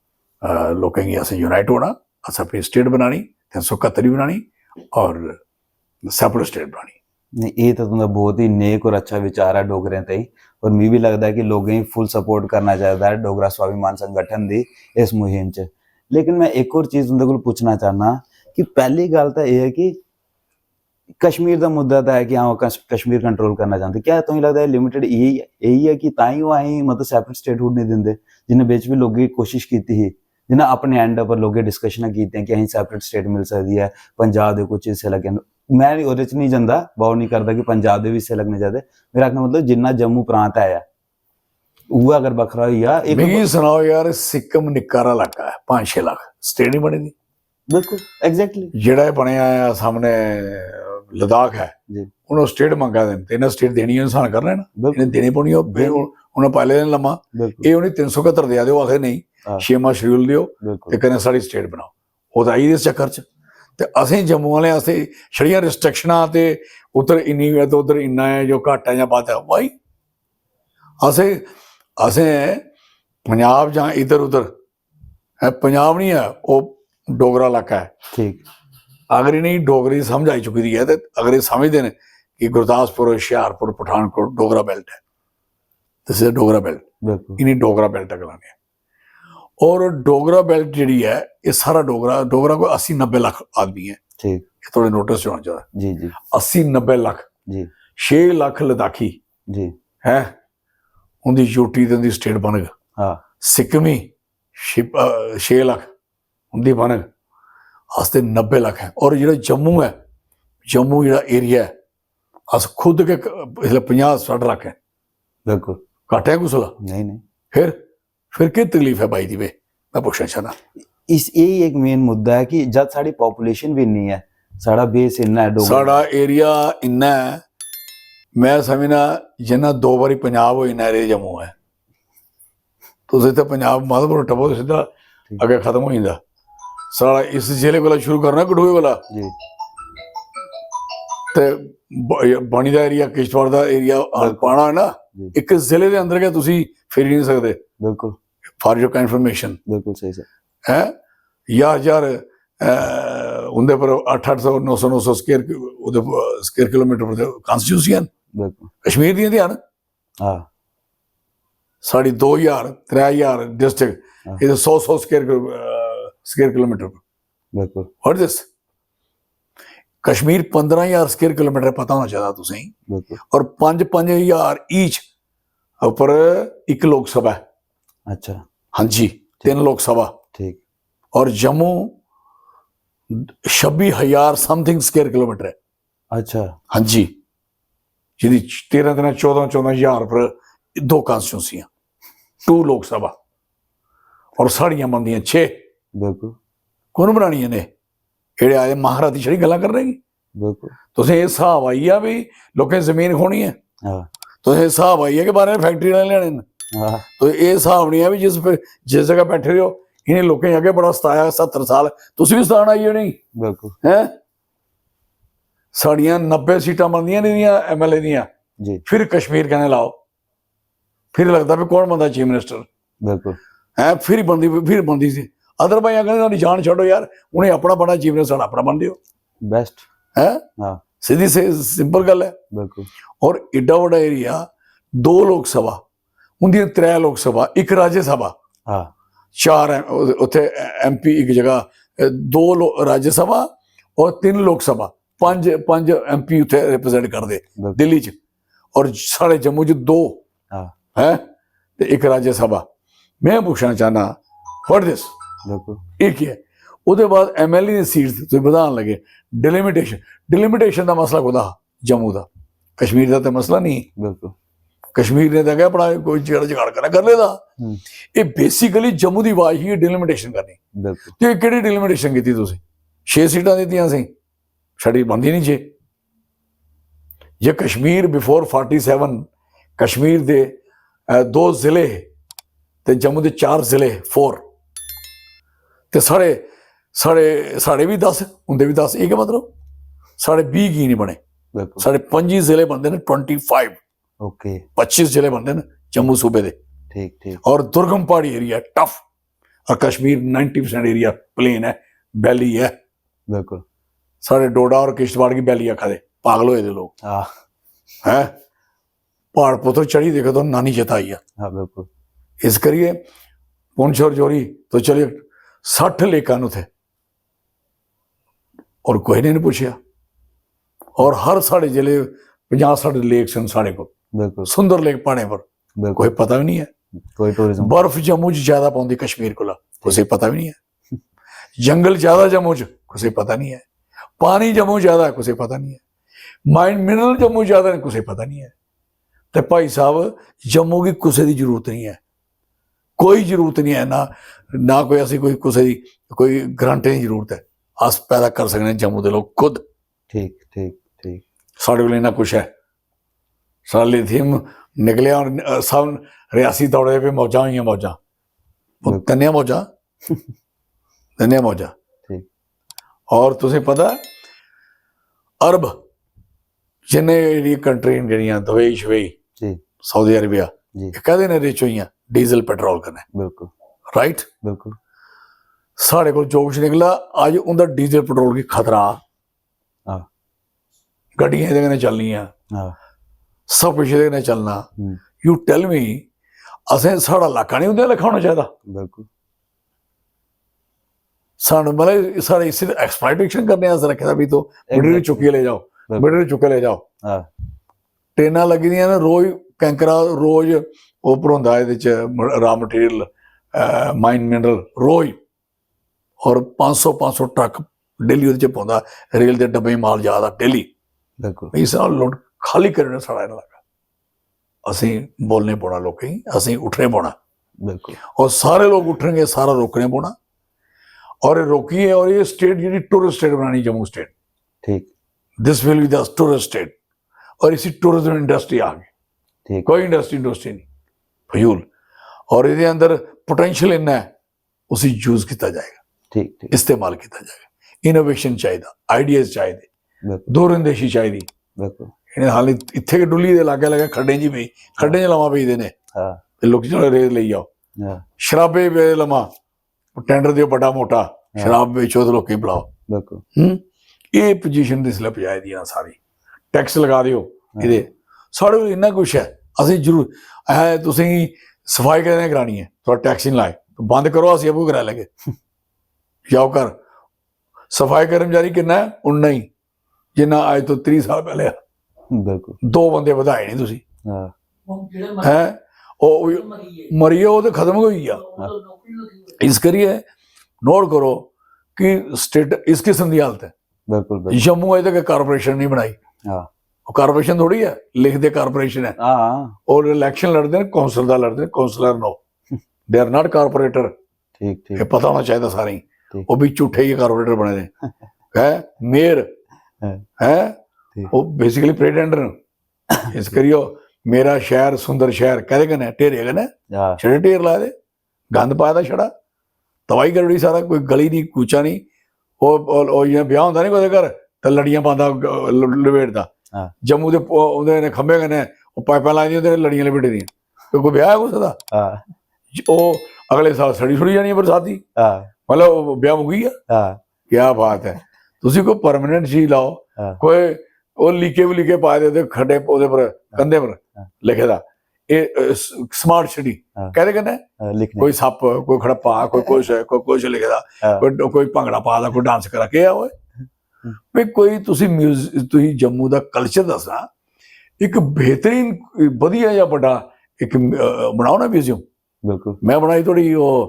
अ, लोकें गी असें यूनाइट होना, असें अपनी स्टेट बनानी, तिन्न सौ कत्तर बी बनानी और सैपरेट स्टेट बनानी। नहीं, ये तो तुं'दा बहुत ही नेक और अच्छा विचार है डोगरें ताईं, और मी भी लगदा है कि लोकें गी फुल सपोर्ट करना चाहिदा है डोगरा स्वाभिमान संगठन दी इस मुहिम च। लेकिन मैं इक होर चीज तुं'दे कोल पुच्छना चाह्न्नां कि पैह्ली गल्ल तां एह् ऐ कि कश्मीर दा मुद्दा तां ऐ कि हां, कश-, कश्मीर कंट्रोल करना चांह्दे। क्या तुसेंगी लगदा ऐ लिमिटेड यही, यही ऐ कि तां ही ओह् असेंगी, मतलब, सैपरेट स्टेटहुड नहीं दिंदे, जिन्हें बिच भी लोकें कोशिश कीती ही, जिन्हें अपने एंड पर लोकें डिस्कशनां कीतियां कि असेंगी सैपरेट स्टेट मिल सकदी ऐ, पंजाब दे कुछ हिस्से लग्गे न। मैं ओह्दे च नहीं जंदा, बाओ नहीं करदा कि पंजाब दे भी हिस्से लग्गने चाहिदे। मेरा आखने दा मतलब, जिन्ना जम्मू प्रांत ऐ, उ'ऐ अगर बक्खरा होई जा, इक मिगी सनाओ यार, सिक्किम निक्का हारा इलाका ऐ, पंज छे लक्ख, स्टेट नहीं बनी दी। बिल्कुल, exactly। जेह्ड़ा एह् बनेआ ऐ सामनै लद्दाख ऐ, जी। उ'नें स्टेट मंगा दे न, ते इ'नें स्टेट देनी ऐ, इन्सान करना है ना, बिल्कुल। इ'नें देनी पौनी ऐ, ओह्, देनी। उ'नें पाई लेदे न लम्मा। बिल्कुल। एह् उ'नें तिन्न सौ कत्तर देआ दे, ओह् आखदे नेईं, हां। छेमां शेड्यूल देओ, बिल्कुल। ते कन्नै साढ़ी स्टेट बनाओ। ओह् तां आई दे इस चक्कर च। ते असें जम्मू आह्लें आस्तै छड़ियां रिस्ट्रिक्शनां ते उद्धर इन्नी ऐ ते उद्धर इन्ना ऐ, जो घट्ट ऐ जां बद्ध ऐ, भाई, असें, असें पंजाब जां इद्धर उद्धर, ऐ, पंजाब निं ऐ, ओह् डोगरा इलाका ऐ। ठीक। अगर इ'नेंगी डोगरी दी समझ आई चुकी दी ऐ, ते अगर एह् समझदे न कि गुरदासपुर, हुशियारपुर, पठानकोट डोगरा बेल्ट ऐ, ते सिर्फ डोगरा बेल्ट, बिल्कुल। इ'नेंगी डोगरा बेल्ट गलाने। और डोगरा बेल्ट जेह्ड़ी ऐ, एह् सारा डोगरा, डोगरा कोई अस्सी नब्बे लक्ख आदमी ऐ। ठीक। एह् थोह्ड़े नोटिस च होना चाहिदा। जी, जी। अस्सी नब्बे लक्ख, जी। छे लक्ख लद्दाखी जी। है, उं'दी यूटी ते उं'दी स्टेट बनग। हां। सिक्किमी छे, अ, छे लक्ख उं'दी बनग। अस ते नब्बे लक्ख ऐ। और जेह्ड़ा जम्मू ऐ, जम्मू जेह्ड़ा एरिया ऐ, अस खुद गै क-, इसलै पंजाह सट्ठ लक्ख ऐ। बिल्कुल। घट्ट ऐ कुसै दा? नहीं, नहीं। फिर, फिर केह् तकलीफ ऐ बाई दी वे? में पुच्छना चाह्न्नां। इस, यही एक मेन मुद्दा ऐ कि जद साढ़ी पापुलेशन भी इन्नी ऐ, साढ़ा बेस इन्ना ऐ डोगरा। साढ़ा एरिया इन्ना ऐ, में समझना जिन्ना दो बारी पंजाब होई, इन्ना एरिया जम्मू ऐ। तुस इत्थै पंजाब माधोपुर टप्पो, सिद्धा ठीक। अग्गें खत्म होई जंदा। साढ़ा इस जिले कोला शुरू करना, कठुए कोला, जी। ते ब-, बनी दा एरिया, किश्तवाड़ दा एरिया, बिल्कुल। पाना है ना, जी। इक जिले दे अंदर गै तुसी फिरी नहीं सकदे। बिल्कुल। for your information। बिल्कुल सही सर। हैं, ज्हार ज्हार, अ, उं'दे पर अट्ठ अट्ठ सौ, नौ सौ नौ सौ स्केयर, ओह्दे पर स्केयर किलोमीटर पर कॉन्स्टिट्यूंसी न। बिल्कुल। कश्मीर दियां ते हैन। हाँ। साढ़ी दो ज्हार, त्रै ज्हार डिस्ट्रिक्ट, हाँ। एह्दे सौ सौ स्केयर, स्केयर किलोमीटर पर। बिल्कुल। What this? कश्मीर पंदरां ज्हार स्केयर किलोमीटर, पता होना चाहिदा तुसेंगी। बिल्कुल। और पंज पंज ज्हार ईच उप्पर इक लोकसभा है। अच्छा। हाँ जी, तीन लोकसभा। ठीक। और जम्मू छब्बी हजार समथिंग स्केयर किलोमीटर है। अच्छा। हाँ जी, जिंदी तेरह तेरह, चौदह चौदह हजार पर दो कॉन्स्टिट्यूंसियां, टू लोकसभा, और साढ़ियां बनदियां छे। बिल्कुल। कु'न बनानियां ने? एड़े आए महारथी छड़ी गल्लां करने गी। बिल्कुल। तुसें एह् स्हाब आई गेआ भी लोकें जमीन खोनी ऐ। हाँ। तुसें एह् स्हाब आई गेआ कि बाहर फैक्टरी आह्ले लेने न। हाँ। तो एह् स्हाब निं ऐ भी जिस, जिस जगह बैठे दे ओ, इ'नें लोकें अग्गें बड़ा सताया सत्तर साल, तुस बी सतान आई जानी। बिल्कुल। हैं? साढ़ियां नब्बे सीटां बनदियां निं दियां एमएलए दियां, जी। फिर कश्मीर कहने लाओ, फिर लगदा भी कौन बनदा चीफ मिनिस्टर। बिल्कुल। हैं, फिर बनदी, फिर बनदी सी। अदरवाइज अगर साढ़ी जान छड्डो यार, उ'नें अपना बनना चीफ मिनिस्टर, साढ़ा अपना बन देओ। बेस्ट। हैं? हाँ। सीधी से सिंपल गल्ल है। बिल्कुल। और एड्डा बड्डा एरिया, दो लोकसभा, उंदियां त्रै लोकसभा, इक राज्यसभा, हाँ। चार एम-, उ-, उत्थे एमपी इक जगह, अ, दो लो-, राज्यसभा और तीन लोकसभा, पंज, पंज एमपी उत्थे रिप्रेजेंट करदे बिल्कुल। दिल्ली च, और साढ़े जम्मू च दो हाँ। हैं ते इक राज्यसभा। मैं पुछना चाहना, what this? बिल्कुल। एक ही है। ओह्दे बाद एमएलए दी सीट तुस बधान लगे। डिलिमिटेशन, डिलिमिटेशन दा मसला कोह्दा हा? जम्मू दा। कश्मीर दा ते मसला नहीं। बिल्कुल। कश्मीर ने ते अग्गें अपना कोई जेह्ड़ा जुगाड़ करना कर लेदा। हम्म। एह् बेसिकली जम्मू दी आवाज ही डिलिमिटेशन करनी। बिल्कुल। ते एह् केह्ड़ी डिलिमिटेशन कीती तुसें? छे सीटां दित्तियां असें, साढ़ी बनदी नहीं छे। जे कश्मीर बिफोर फोर्टी सेवन, कश्मीर दे, अ, दो जिले हे ते जम्मू दे चार जिले हे, फोर। ते साढ़े, साढ़े, साढ़े भी दस, उंदे भी दस, एह् केह् मतलब? साढ़े बीह की नहीं बने? बिल्कुल। साढ़े पंजी जिले बनदे ने, ट्वेंटी फाइव। ओके। पच्चीस जिले बनदे ने जम्मू सूबे दे। ठीक, ठीक। और दुर्गम पहाड़ी एरिया, टफ। और Kashmir ninety percent area plain है, वैली है। बिल्कुल। साढ़े डोडा और किश्तवाड़ गी वैली आखा दे, पागल होए दे लोग। हाँ। हैं? प्हाड़ पुत्तर चढ़ी देखो तो नानी चेता आई जा। हाँ, बिल्कुल। इस करिए पुंछ और जोरी तो चलिए, सट्ठ लेकां न उत्थे, और कोई ने नहीं पूछेआ। और हर साढ़े जिले पंजाह सट्ठ लेक सन साढ़े को, बिल्कुल। सुंदर लेक प्हाड़ें पर, बिल्कुल। कोई पता भी नहीं है। कोई टूरिज्म। बर्फ जम्मू च ज्यादा पौंदी कश्मीर कोला, कुसै पता भी नहीं है। जंगल ज्यादा जम्मू च, कुसै पता नहीं है। पानी जम्मू ज्यादा, कुसै पता नहीं है। माइन मिनरल जम्मू ज्यादा न, कुसै पता नहीं है। ते भाई साहब, जम्मू गी कुसै दी जरूरत नहीं है, कोई जरूरत नहीं है ना, ना कोई असें कोई कुसै दी कोई ग्रांटें दी जरूरत है। अस पैदा कर सकने जम्मू दे लोग खुद। ठीक, ठीक, ठीक। साढ़े कोल इन्ना कुछ है। साढ़ा लिथियम निकलेआ और, अ, सब रियासी दौड़े पे मौजां होइयां मौजां। बिल्कुल। तन्निया मौजां, तन्निया मौजां। ठीक। और तुसें पता, अरब, जिन्ने जेह्ड़ी कंट्री न, जेह्ड़ियां दुबई शुबई, जी। सऊदी अरेबिया, जी। एह् कैह्दे ने रिच होइयां? डीजल पेट्रोल कन्नै। बिल्कुल। राइट? बिल्कुल। साढ़े कोल जो कुछ निकला, अज्ज उंदा डीजल पेट्रोल गी खतरा। हाँ। गड्डियां एह्दे कन्नै चलनियां, हाँ। सब कुछ एह्दे कन्नै चलना। हम्म। You tell me, असें साढ़ा इलाका नहीं उंदे लेखा होना चाहिदा? बिल्कुल। सानू मतलब साढ़े इसी एक्सप्लॉयटेशन करने आस्तै रखे दा भी तो Exactly। मटेरियल चुक्कियै ले जाओ, बिल्कुल। मटेरियल चुक्कियै ले जाओ। हाँ। ट्रेनां लग्गी दियां न, रोज कैंकरा, रोज ओह् भरोंदा एह्दे च म-, रॉ मटेरियल, अ, माइन मिनरल रोज, और पंज सौ, पंज सौ ट्रक डेली ओह्दे च पौंदा, रेल दे डब्बे च माल जा दा डेली। बिल्कुल। इस तरह लोड खाली करी ओड़ना साढ़ा इलाका। असें बोलने पौना लोकें गी, असें उठने पौना। बिल्कुल। और सारे लोग उठणगे, सारा रोकने पौना। और ये रोकिए, और ये स्टेट जेह्ड़ी टूरिस्ट स्टेट बनानी, जम्मू स्टेट। ठीक। This will be the tourist state। और इसी टूरिज्म इंडस्ट्री आखगे। ठीक। कोई इंडस्ट्री, इंडस्ट्री नहीं, फजूल। और एह्दे अंदर पोटेंशियल इन्ना है, उसी यूज कीता जाएगा, ठीक, ठीक। इस्तेमाल कीता जाएगा। इनोवेशन चाहिदा, आइडियाज चाहिदे, बिल्कुल। दूरअंदेशी चाहिदी। बिल्कुल। इ'नें हाली इत्थे गै डुल्ली दे, लागै लागै खड्डें च पेई, खड्डें च लावां पेई दे ने। हाँ। ते लोक चलो रेत लेई जाओ। शराबे बेलमा, टैंडर देओ बड्डा मोटा, शराब बेचो ते लोकें गी पिलाओ। बिल्कुल। हम्म, एह् पोजीशन इसलै पजाई दी ऐ सारी। टैक्स लगा देओ एह्दे, साढ़े कोल इन्ना कुछ ऐ, असें जरूर ऐ तुसेंगी सफाई कदें करानी ऐ, थोड़ा टैक्स निं लाए, बंद करो, अस आपूं कराई लैगे। जाओ घर, सफाई कर्मचारी किन्ना ऐ? उन्ना ही, जिन्ना अज्ज तो त्रीह साल पैह्ले हा। बिल्कुल। दो बंदे बधाए नहीं तुसी, हां। हैं? ओह् मरियै ओह् ते खत्म गै होई गेआ। इस करियै नोट करो कि स्टेट इस किस्म दी हालत ऐ। बिल्कुल, बिल्कुल। जम्मू अजें तक कारपोरेशन नहीं बनाई। हां। ओह् कारपोरेशन थोड़ी ऐ, लिखदे कारपोरेशन ऐ। हां। और इलेक्शन लड़दे न, कौंसल दा लड़दे न, councillor no, they are not corporator. ठीक, ये ठीक। पता होना चाहिए सारे। ठीक। वो भी झूठे ही कारपोरेटर बने दे हैं, मेयर हैं। हैं, ठीक। वो बेसिकली प्रेटेंडर न। इस करियो मेरा शहर सुंदर शहर कहदे कन्नै? ढेरे कन्नै। हां। छड़े ढेर लाए दे, गंद पाए दा छड़ा, तबाही करी ओड़ी सारा, कोई गली नहीं, कूचा नहीं। ओह् ओह्- ओह् जि'यां ब्याह होंदा नहीं कुतै घर, ते लड़ियां पांदा, ग- ल- लपेटदा। हां। जम्मू दे प- ओह्दे कन्नै खंभे कन्नै ओह् पाइपां लाई दियां, ओह्दे कन्नै लड़ियां लपेटे दियां। ते कोई ब्याह है कुसै दा? हां। ज- ओह् अगले साल सड़ी सुड़ी जानी बरसाती। हां। मतलब ओह् ब्याह मुक्की गेआ। हां। क्या बात है। तुसी कोई परमानेंट चीज लाओ, हां। कोई ओह् लीके बलीके पाए दे ओह्दे खड्डे ओह्दे पर, कंधे पर हां। लिखे दा, एह् स्मार्ट सिटी। हां। कहदे कन्नै? हां, लिखने। कोई सप्प, कोई खड़प्पा, कोई कुछ, कोई कुछ लिखे दा, हां। कोई कोई भंगड़ा पा दा, कोई डांस करा, केह् ऐ ओए? हम्म। भाई कोई तुसी म्यूजिक, तुसी जम्मू दा कल्चर दसना, इक बेहतरीन, बधिया जेहा बड्डा इक, अ, बनाओ ना म्यूजियम। बिल्कुल। मैं बनाई थोड़ी ओह्,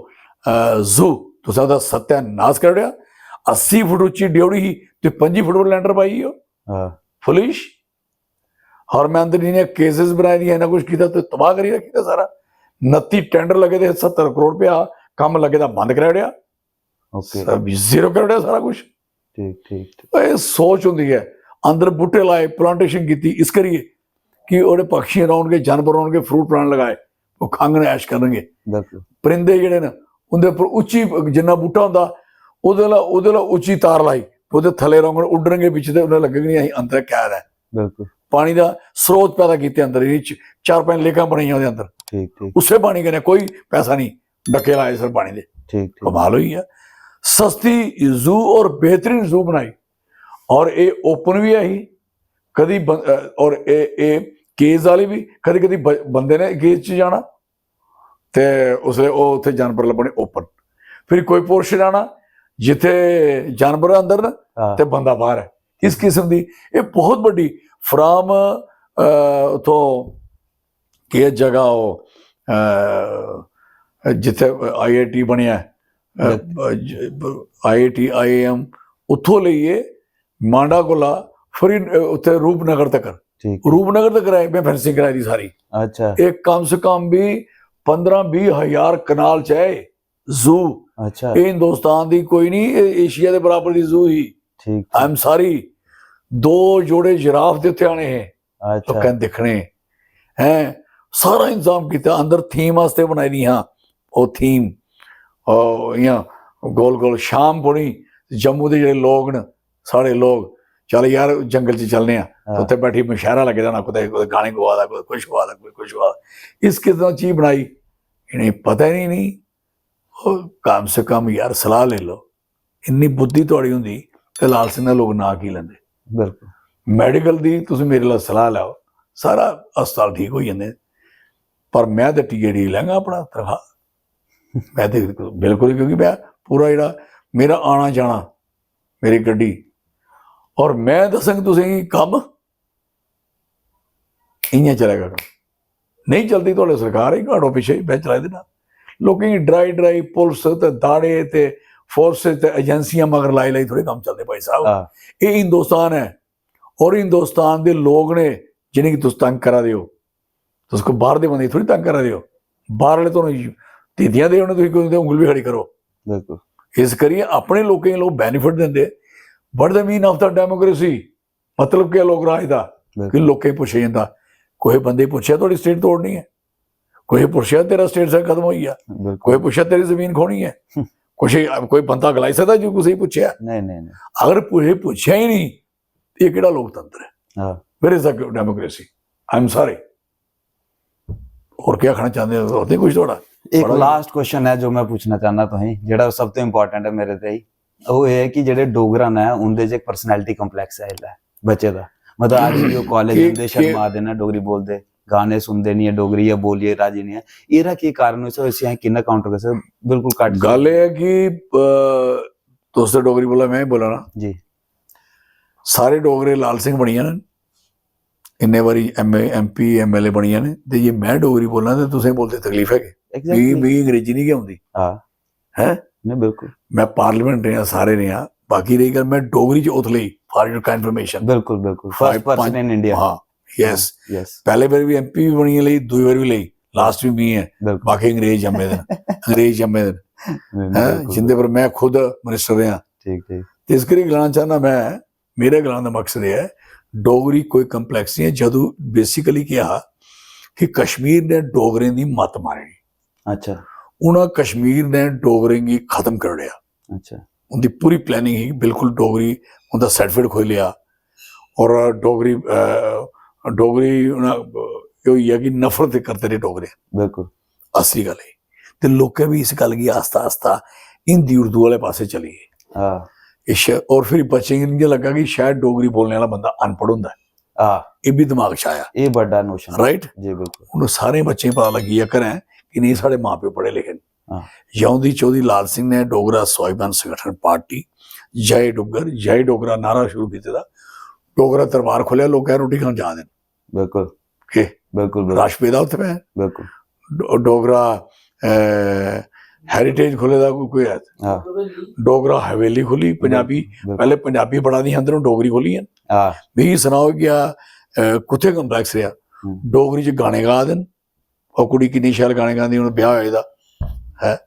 अ, जू, तुसें ओह्दा सत्यानाश करी ओड़ेआ। अस्सी फुट उच्ची ड्योढ़ी ही, ते पंजी फुट पर लैंटर पाई ओह्। हां। फुलिश। और मैं अंदर इन्नियां केसेस बनाई दियां, इन्ना कुछ कीता, ते तबाह करी रक्खी दा सारा। नत्ती टैंडर लगे दे, सत्तर करोड़ रपेआ कम्म लगे दा, बंद कराई ओड़ेआ। ओके। सब जीरो करी ओड़ेआ सारा कुछ। ठीक, ठीक, ठीक। एह् सोच होंदी ऐ। अंदर बूह्टे लाए, प्लांटेशन कीती, इस करियै कि ओह्दे पक्षी रौह्नगे, जानवर रौह्नगे, फ्रूट प्लांट लगाए, ओह् खाङन, ऐश करनगे। बिल्कुल। परिंदे जेह्ड़े न, उं'दे उप्पर उच्ची, जिन्ना बूह्टा होंदा, ओह्दे ला ओह्दे ला उच्ची तार लाई, ओह्दे थल्ले रौह्ङन, उड्डरनगे बिच ते उ'नें लग्गग निं असीं अंदर कैद ऐ। बिल्कुल। पानी दा स्रोत पैदा कीते अंदर, एह्दे च चार पंज लेकां बनाइयां ओह्दे अंदर। ठीक, ठीक। उस्सै पानी कन्नै कोई पैसा निं, डक्के लाए सर पानी दे। ठीक, ठीक। कमाल होई गेआ। सस्ती जू और बेहतरीन जू बनाई, और एह् ओपन बी ऐ ही, कदी बं-, अ, और एह्, एह् केज आह्ली बी, कदी कदी ब-, बंदे ने केज च जाना, ते उसलै ओह् उत्थै जानवर लब्भने ओपन। फिर कोई पोर्शन आना जित्थै जानवर अंदर न हां। ते बंदा बाहर ऐ। इस किस्म दी एह् बहुत बड्डी फ्राम, अ, उत्थों केह् जगह ओह्, अ, जित्थै आईआईटी बनेआ, बिल्कुल। आईआईटी, आईआईएम, उत्थों लेइयै मांडा कोला फिर उत्थै रूपनगर तक। ठीक। रूपनगर तक कराई, मैं फेंसिंग कराई दी सारी। अच्छा। एक कम से कम भी पंद्रह बीह हजार कनाल च ऐ जू। अच्छा। एह् हिंदुस्तान दी कोई नहीं, एह् एशिया दे बराबर दी जू ही। ठीक, आई एम सॉरी, दो जोड़े जिराफ दे उत्थै आने हे अच्छा। लोकें दिक्खने हैं। सारा इंतजाम कीता, अंदर थीम आस्तै बनाई दी हां ओह् थीम, ओह् इ'यां गोल गोल शाम पौनी, जम्मू दे जेह्ड़े लोक न, साढ़े लोक, "चल यार जंगल च चलने आं।" हां। उत्थै बैठी मुशैहरा लग्गे दा होना, कुतै कुतै गाने गोआ दा, कुतै कुछ होआ दा, कुतै कुछ होआ दा। इस किस्म दी चीज बनाई, इ'नेंगी पता ही नहीं। ओह् कम से कम यार सलाह लेई लैओ, इन्नी बुद्धि थुआढ़ी होंदी ते लाल सिंह दे लोक नांऽ की लैंदे? बिल्कुल। मैडिकल दी तुस मेरे कोला सलाह लैओ, सारा अस्पताल ठीक होई जंदे, पर मैं ते टीएडी लैंगा अपना तनखाह। मैं ते बिल्कुल ही, क्योंकि मैं पूरा जेह्ड़ा मेरा आना जाना, मेरी गड्डी, और मैं दस्सङ तुसेंगी कम्म इ'यां चलेगा कम्म। नेईं चलदी थुआढ़ी सरकार, इक हटो पिच्छे, मैं चलाई देना। लोकें गी डराई डराई पुलस ते दाड़े ते फोर्स ते एजेंसियां मगर लाई लाई थोड़े कम्म चलदे भाई साहब। हां। एह् हिंदुस्तान ऐ, और हिंदुस्तान दे लोक ने जिनेंगी तुस तंग करा दे ओ। तुस कोई बाहर दे बंदे गी थोड़ी तंग करा दे ओ, बाहर आह्ले तुहानू दिंदियां दे उ'नें, तुसीं कोई उं'दे उंगल बी खड़ी करो। बिल्कुल। इस करियै अपने लोकें गी लोक बेनिफिट दिंदे। What the mean of the democracy? मतलब केह् लोकराज दा? कि बिल्कुल। लोकें गी पुच्छेआ जंदा, कोई बंदे गी पुच्छेआ थुआढ़ी स्टेट तोड़नी ऐ? कोई पुच्छेआ तेरा स्टेट सा खत्म होई गेआ? बिल्कुल। कोई पुच्छेआ तेरी जमीन खोनी ऐ? कुछ कोई बंदा गलाई सकदा जो कुसै गी पुच्छेआ? नहीं, नहीं, नहीं। अगर कुसै पुच्छेआ ही नहीं, ते एह् केह्ड़ा लोकतंत्र ऐ? हां। Where is the democracy? I am sorry। और क्या आखना चाहते हो? और नहीं कुछ थोड़ा? एक बड़ा- लास्ट क्वेश्चन है जो मैं पूछना चाहना तुसें, जेह्ड़ा सब तो इंपॉर्टेंट है मेरे ते ही, ओह् एह् ऐ कि जेह्ड़े डोगरा न उं'दे च इक पर्सनैलिटी कम्प्लैक्स ऐ इसलै बच्चे दा। मतलब अज्ज भी ओह् कालेज कि- जंदे, कि- शर्मा दे न डोगरी बोलदे, गाने सुनदे निं ऐ डोगरी, या बोलियै राजी निं ऐ। एह्दा केह् कारण होई सकदा? इसी असें किन्ना काउंटर करी सकदे? बिल्कुल घट्ट। गल्ल एह् ऐ कि अ, तुस ते डोगरी बोला, मैं ही बोला ना। जी। सारे डोगरे लाल सिंह बनियै न, इन्ने बारी M M P M L A बनियै न, ते जे मैं डोगरी बोलां ते तुसें बोलदे तकलीफ है कि? मिगी एग्जैक्टली। मिगी अंग्रेजी नहीं गै औंदी। हाँ। हैं? नहीं, बिल्कुल। मैं पार्लियामेंट रेहा, सारे रेहा, बाकी रेही गल्ल, मैं डोगरी च उथले ही, for your confirmation। बिल्कुल, बिल्कुल। फर्स्ट Five पर्सन पंज- इन इंडिया। हाँ, यस। यस। पहले बार भी एम पी भी बनी लेई, दूई बार भी लेई, लास्ट भी मी है। बिल्कुल। बाकी अंग्रेज जम्मे दे न, अंग्रेज जम्मे दे न, नहीं, नहीं, हैं? बिल्कुल, जिंदे पर मैं खुद मिनिस्टर रेहा। ठीक, ठीक। ते इस करी गलाना चाहना मैं, मेरे गलाने दा मकसद एह् ऐ, डोगरी कोई कम्प्लैक्स नहीं है। जदू बेसिकली केह् हा कि कश्मीर ने डोगरें दी मत मारी, अच्छा, उन्हें कश्मीर ने डोगरें गी खत्म करी ओड़ेआ। अच्छा। उंदी पूरी प्लानिंग ही, बिल्कुल डोगरी उंदा सर्टिफिकेट खोई लिया और डोगरी, अ, डोगरी उन्हें एह् होई गेआ कि नफरत करदे रेह् डोगरे। बिल्कुल। असली गल्ल ही। ते लोकें भी इस गल्ल गी आस्ता आस्ता हिंदी उर्दू आह्ले पासै चली गे। हाँ। इस और फिर बच्चें गी इ'यां लग्गा कि शायद डोगरी बोलने आह्ला बंदा अनपढ़ होंदा ऐ। हाँ। एह् बी दमाग च आया। एह् बड्डा नोशन। राइट? जी, बिल्कुल। हून सारें बच्चें गी पता लग्गी गेआ घरें कि नेईं, साढ़े मां प्यो पढ़े लिखे न। हाँ। जौंदी चौधरी लाल सिंह ने डोगरा स्वाभिमान संगठन पार्टी, जय डुग्गर, जय डोगरा नारा शुरू कीते दा। डोगरा दरबार खोलेआ, लोकें रोटी खान जा दे न। बिल्कुल। केह्? बिल्कुल, बिल्कुल। रश पेदा उत्थै पै। बिल्कुल। डो-, डोगरा, अ, हेरिटेज खोले दा कोई, कोई है। हाँ। डोगरा हवेली खोली, पंजाबी, बिल्कुल। पैह्ले पंजाबी बड़ा दियां, अंदरों डोगरी खोली है। हाँ। मिगी सनाओ क्या, अ, कुत्थै कम्प्लैक्स रेहा? हम्म। डोगरी च गाने गा दे न, ओह् कुड़ी किन्नी शैल गाने गांदी, हून ब्याह होए दा है,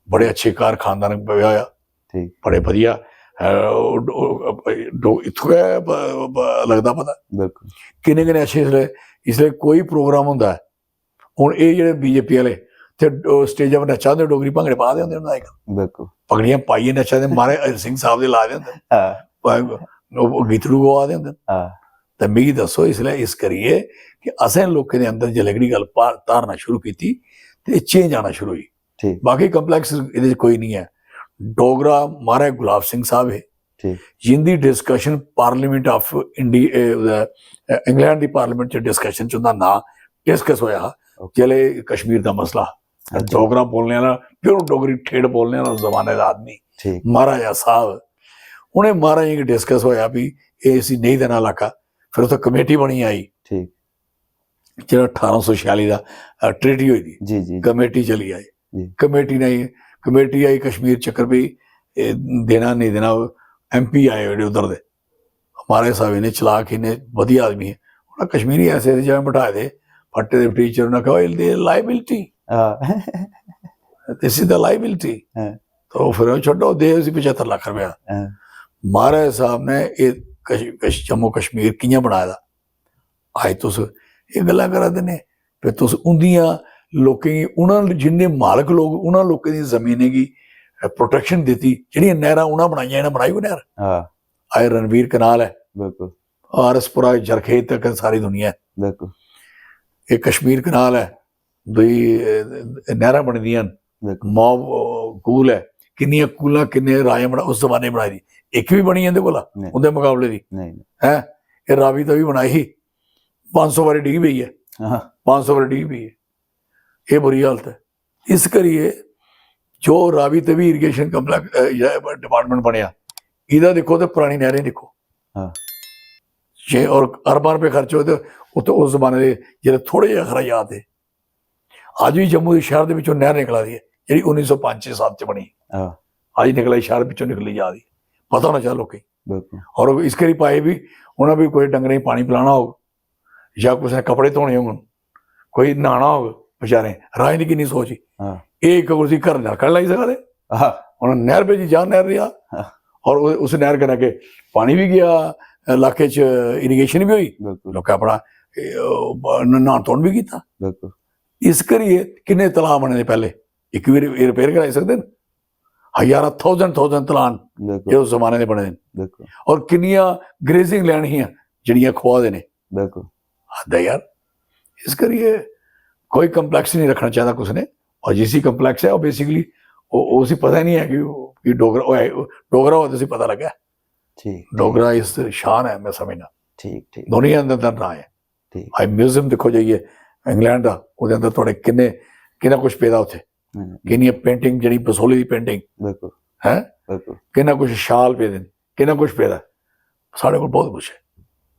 बड़े अच्छे घर खानदान ब्याह होया, ठीक। बड़े बधिया, अ, ओह् डो-, ओह् डो-, इत्थूं गै ब-, ब-, लगदा पता। बिल्कुल। किन्ने किन्ने अच्छे इसलै, इसलै कोई प्रोग्राम होंदा ऐ, हून एह् जेह्ड़े बीजेपी आह्ले ते ओह् स्टेजा पर नच्चा दे डोगरी भांगड़े पा दे होंदे न अजकल। बिल्कुल। पगड़ियां पाइयै नच्चा दे, महाराज हरि सिंह साहब दे लाए दे होंदे न। हाँ। ओह्, ओह् गीतड़ू गोआ दे होंदे न। हाँ। ते मिगी दस्सो इसलै इस करियै कि असें लोकें दे अंदर जिसलै एह्कड़ी गल्ल पा-, धारणा शुरू कीती ते एह् चेंज आना शुरू होई। ठीक। बाकी कम्प्लैक्स एह्दे च कोई निं ऐ। डोगरा महाराज गुलाब सिंह साहब हे, ठीक। जिंदी discussion parliament of India, England दी पार्लियामेंट च डिस्कशन च उंदा नांऽ डिस्कस होया हा, ओके। जिसलै कश्मीर दा मसला हा। अच्छा। डोगरा बोलने आह्ला, प्योर डोगरी ठेठ बोलने आह्ला उस जमाने दा आदमी, ठीक। महाराजा साहब, उ'नें महाराजें गी डिस्कस होया भी एह् इसी नेईं देना इलाका। फिर उत्थै कमेटी बनी आई, ठीक। जेह्ड़ा ठारां सौ छेआली दा, अ, ट्रीटी होई दी, जी, जी, जी। कमेटी चली आई। जी। कमेटी ने, कमेटी आई कश्मीर चक्कर भी, एह् देना नेईं देना, एम पी आए जेह्ड़े उद्धर दे, महाराज साहब इन्ने चलाक, इन्ने बधिया आदमी हे, उ'नें कश्मीरी ऐसे ऐसे जगह बठाए दे, फट्टे दे टीचर, उ'नें आखेआ, "ओह्, एह् लाइबिलिटी, हाँ। This is the liability." हाँ। तो फिर ओह् छड्डो, दे उसी पचहत्तर लक्ख रपेआ। हाँ। महाराज साहब ने एह् कश-, कश-, जम्मू कश्मीर कि'यां बनाए दा? अज्ज तुस एह् गल्लां करा दे ने, फिर तुस उंदियां लोकें गी, उ'नें जिन्ने मालक लोक, उ'नें लोकें दी जमीनें गी प्रोटेक्शन दित्ती, जेह्ड़ियां नैहरां उ'नें बनाइयां, इ'नें बनाई कोई नैहर? हाँ। अज्ज रणवीर कनाल ऐ, बिल्कुल। आर एस पुरा, जरखेज तक सारी दुनिया ऐ। बिल्कुल। एह् कश्मीर कनाल ऐ, दूई, अ, नैहरां बनी दियां न, बिल्कुल। मॉब, अ, कूल ऐ, किन्नियां कूलां, किन्ने राजें बना-, उस जमाने बनाई दी, इक बी बनी इं'दे कोला, नहीं। उं'दे मकाबले दी, नहीं, नहीं। हैं? एह् रावी तवी बनाई ही, पंज सौ बारी डिग्गी पेई ऐ, हाँ। पंज सौ बारी डिग्गी पेई ऐ। एह् बुरी हालत ऐ। इस करियै जो रावी तवी इरीगेशन कम्प्लैक्स, अ, जेह्ड़ा डिपार्टमेंट बनेआ, एह्दा दिक्खो ते परानी नैहरें दिक्खो। हाँ। जे और अरबां रपेऽ खर्च होए ते उत्थै उस जमाने दे जेह्ड़े थोह्ड़े जेह् अखराजात हे। अज्ज बी जम्मू दे शैह्र दे बिच्चों नैह्र निकला दी ऐ, जेह्ड़ी उन्नी सौ पंज छे सत्त च बनी। हाँ। अज्ज निकला दी, शैह्र बिच्चों निकली जा दी, पता होना चाहिदा लोकें गी। बिल्कुल। और इस करी पाए बी, उ'नें बी कोई डंगरें गी पानी पलाना होग जां कुसै ने कपड़े धोने होङन, कोई न्हाना होग बेचारें, राहें दी किन्नी सोच ही। हाँ। एह् इक उसी घर नलका लाई सकदे। हाँ। उ'नें नैह्र भेजी, जा नैह्र देआ। हाँ। और उ-, उस नैह्र कन्नै अग्गें पानी बी गेआ, इलाके च इरीगेशन बी होई, बिल्कुल। लोकें अपना, ए, ओ, ब-, न-, न्हान धोन बी कीता। बिल्कुल। इस करियै किन्ने तलाऽ बने दे पैह्ले, इक बी रि-, रिपेयर कराई सकदे न। हजारां, थाउजेंड, थाउजेंड तलाऽ न बिल्कुल। जेह्ड़े उस जमाने दे बने दे न। बिल्कुल। और किन्नियां ग्रेजिंग लैन हियां जेह्ड़ियां खोआ दे ने। बिल्कुल। हद ऐ यार। इस करियै कोई कम्प्लैक्स नहीं रखना चाहिदा कुसै ने। और जिसी कम्प्लेक्स है, वो बेसिकली उसी पता ही नहीं है कि, कि डोगरा, वो है, डोगरा हो तो उसी पता लगा। ठीक डोगरा इस शान है, मैं समझना। ठीक ठीक दुनिया अंदर अंदर ना है। ठीक आज म्यूजियम देखो जाइए इंग्लैंड का, ਉਹਦੇ ਅੰਦਰ ਤੁਹਾਡੇ ਕਿੰਨੇ, ਕਿੰਨਾ ਕੁਝ ਪੈਦਾ ਉੱਥੇ, हम्म, ਕਿੰਨੀ ਪੇਂਟਿੰਗ, ਜਿਹੜੀ ਬਸੋਹਲੀ ਦੀ ਪੇਂਟਿੰਗ बिल्कुल ਹੈ, बिल्कुल ਕਿੰਨਾ ਕੁਝ ਸ਼ਾਲ ਪੈਦੇ ਨੇ, ਕਿੰਨਾ ਕੁਝ ਪੈਦਾ। ਸਾਡੇ ਕੋਲ ਬਹੁਤ ਕੁਝ ਹੈ,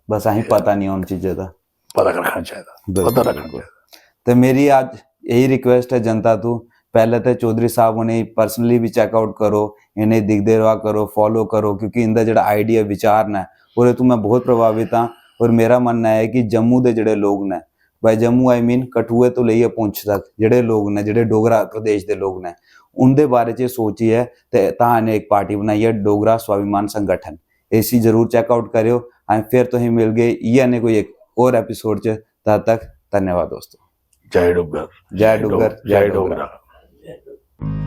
बस असें पता नहीं उन चीजें दा। ਪਤਾ ਰੱਖਣਾ ਚਾਹੀਦਾ, ਬਿਲਕੁਲ, ਪਤਾ ਰੱਖਣਾ ਬਿਲਕੁਲ। ਚਾਹੀਦਾ। ਤੇ ਮੇਰੀ ਅੱਜ ਇਹੀ ਰਿਕੁਐਸਟ ਹੈ ਜਨਤਾ ਤੋਂ, ਪਹਿਲੇ ਤੇ ਚੌਧਰੀ ਸਾਹਿਬ ਹੋਣੇ ਪਰਸਨਲੀ ਵੀ ਚੈੱਕ ਆਊਟ ਕਰੋ, ਇਹਨੇ ਦਿਖਦੇ ਰਹਾ ਕਰੋ, ਫੋਲੋ ਕਰੋ, ਕਿਉਂਕਿ ਇਹਦਾ ਜਿਹੜਾ ਆਈਡੀਆ, ਵਿਚਾਰ ਨੇ, ਉਹਦੇ ਤੋਂ ਮੈਂ ਬਹੁਤ ਪ੍ਰਭਾਵਿਤ ਹਾਂ। ਔਰ ਮੇਰਾ ਮੰਨਣਾ ਹੈ ਕਿ ਜੰਮੂ ਦੇ ਜਿਹੜੇ ਲੋਕ ਨੇ, ਬਾਈ ਜੰਮੂ ਆਈ ਮੀਨ ਕਠੂਏ ਤੋਂ ਲਈਏ ਪੁੰਛ ਤੱਕ, ਜਿਹੜੇ ਲੋਕ ਨੇ, ਜਿਹੜੇ ਡੋਗਰਾ ਪ੍ਰਦੇਸ਼ ਦੇ ਲੋਕ ਨੇ, ਉਹਦੇ ਬਾਰੇ ਚ ਸੋਚੀ ਹੈ ਤੇ ਤਾਂ ਇਹਨੇ ਇੱਕ ਪਾਰਟੀ ਬਣਾਈ ਹੈ, ਡੋਗਰਾ ਸਵਾਭਿਮਾਨ ਸੰਗਠਨ। ਇਸੀ ਜ਼ਰੂਰ ਚੈੱਕ ਆਊਟ ਕਰਿਓ। ਐਂਡ ਫਿਰ ਤੁਸੀਂ ਮਿਲ ਗਏ ਇਹ ਨੇ ਕੋਈ ਇੱਕ ਹੋਰ ਐਪੀਸੋਡ ਚ। ਤਦ ਤੱਕ ਧੰਨਵਾਦ ਦੋਸਤੋ। ਜੈ ਡੋਗਰ, ਜੈ ਡੋਗਰ, ਜੈ ਜੈ ਡੋਗਰਾ। ਡੋਗਰਾ।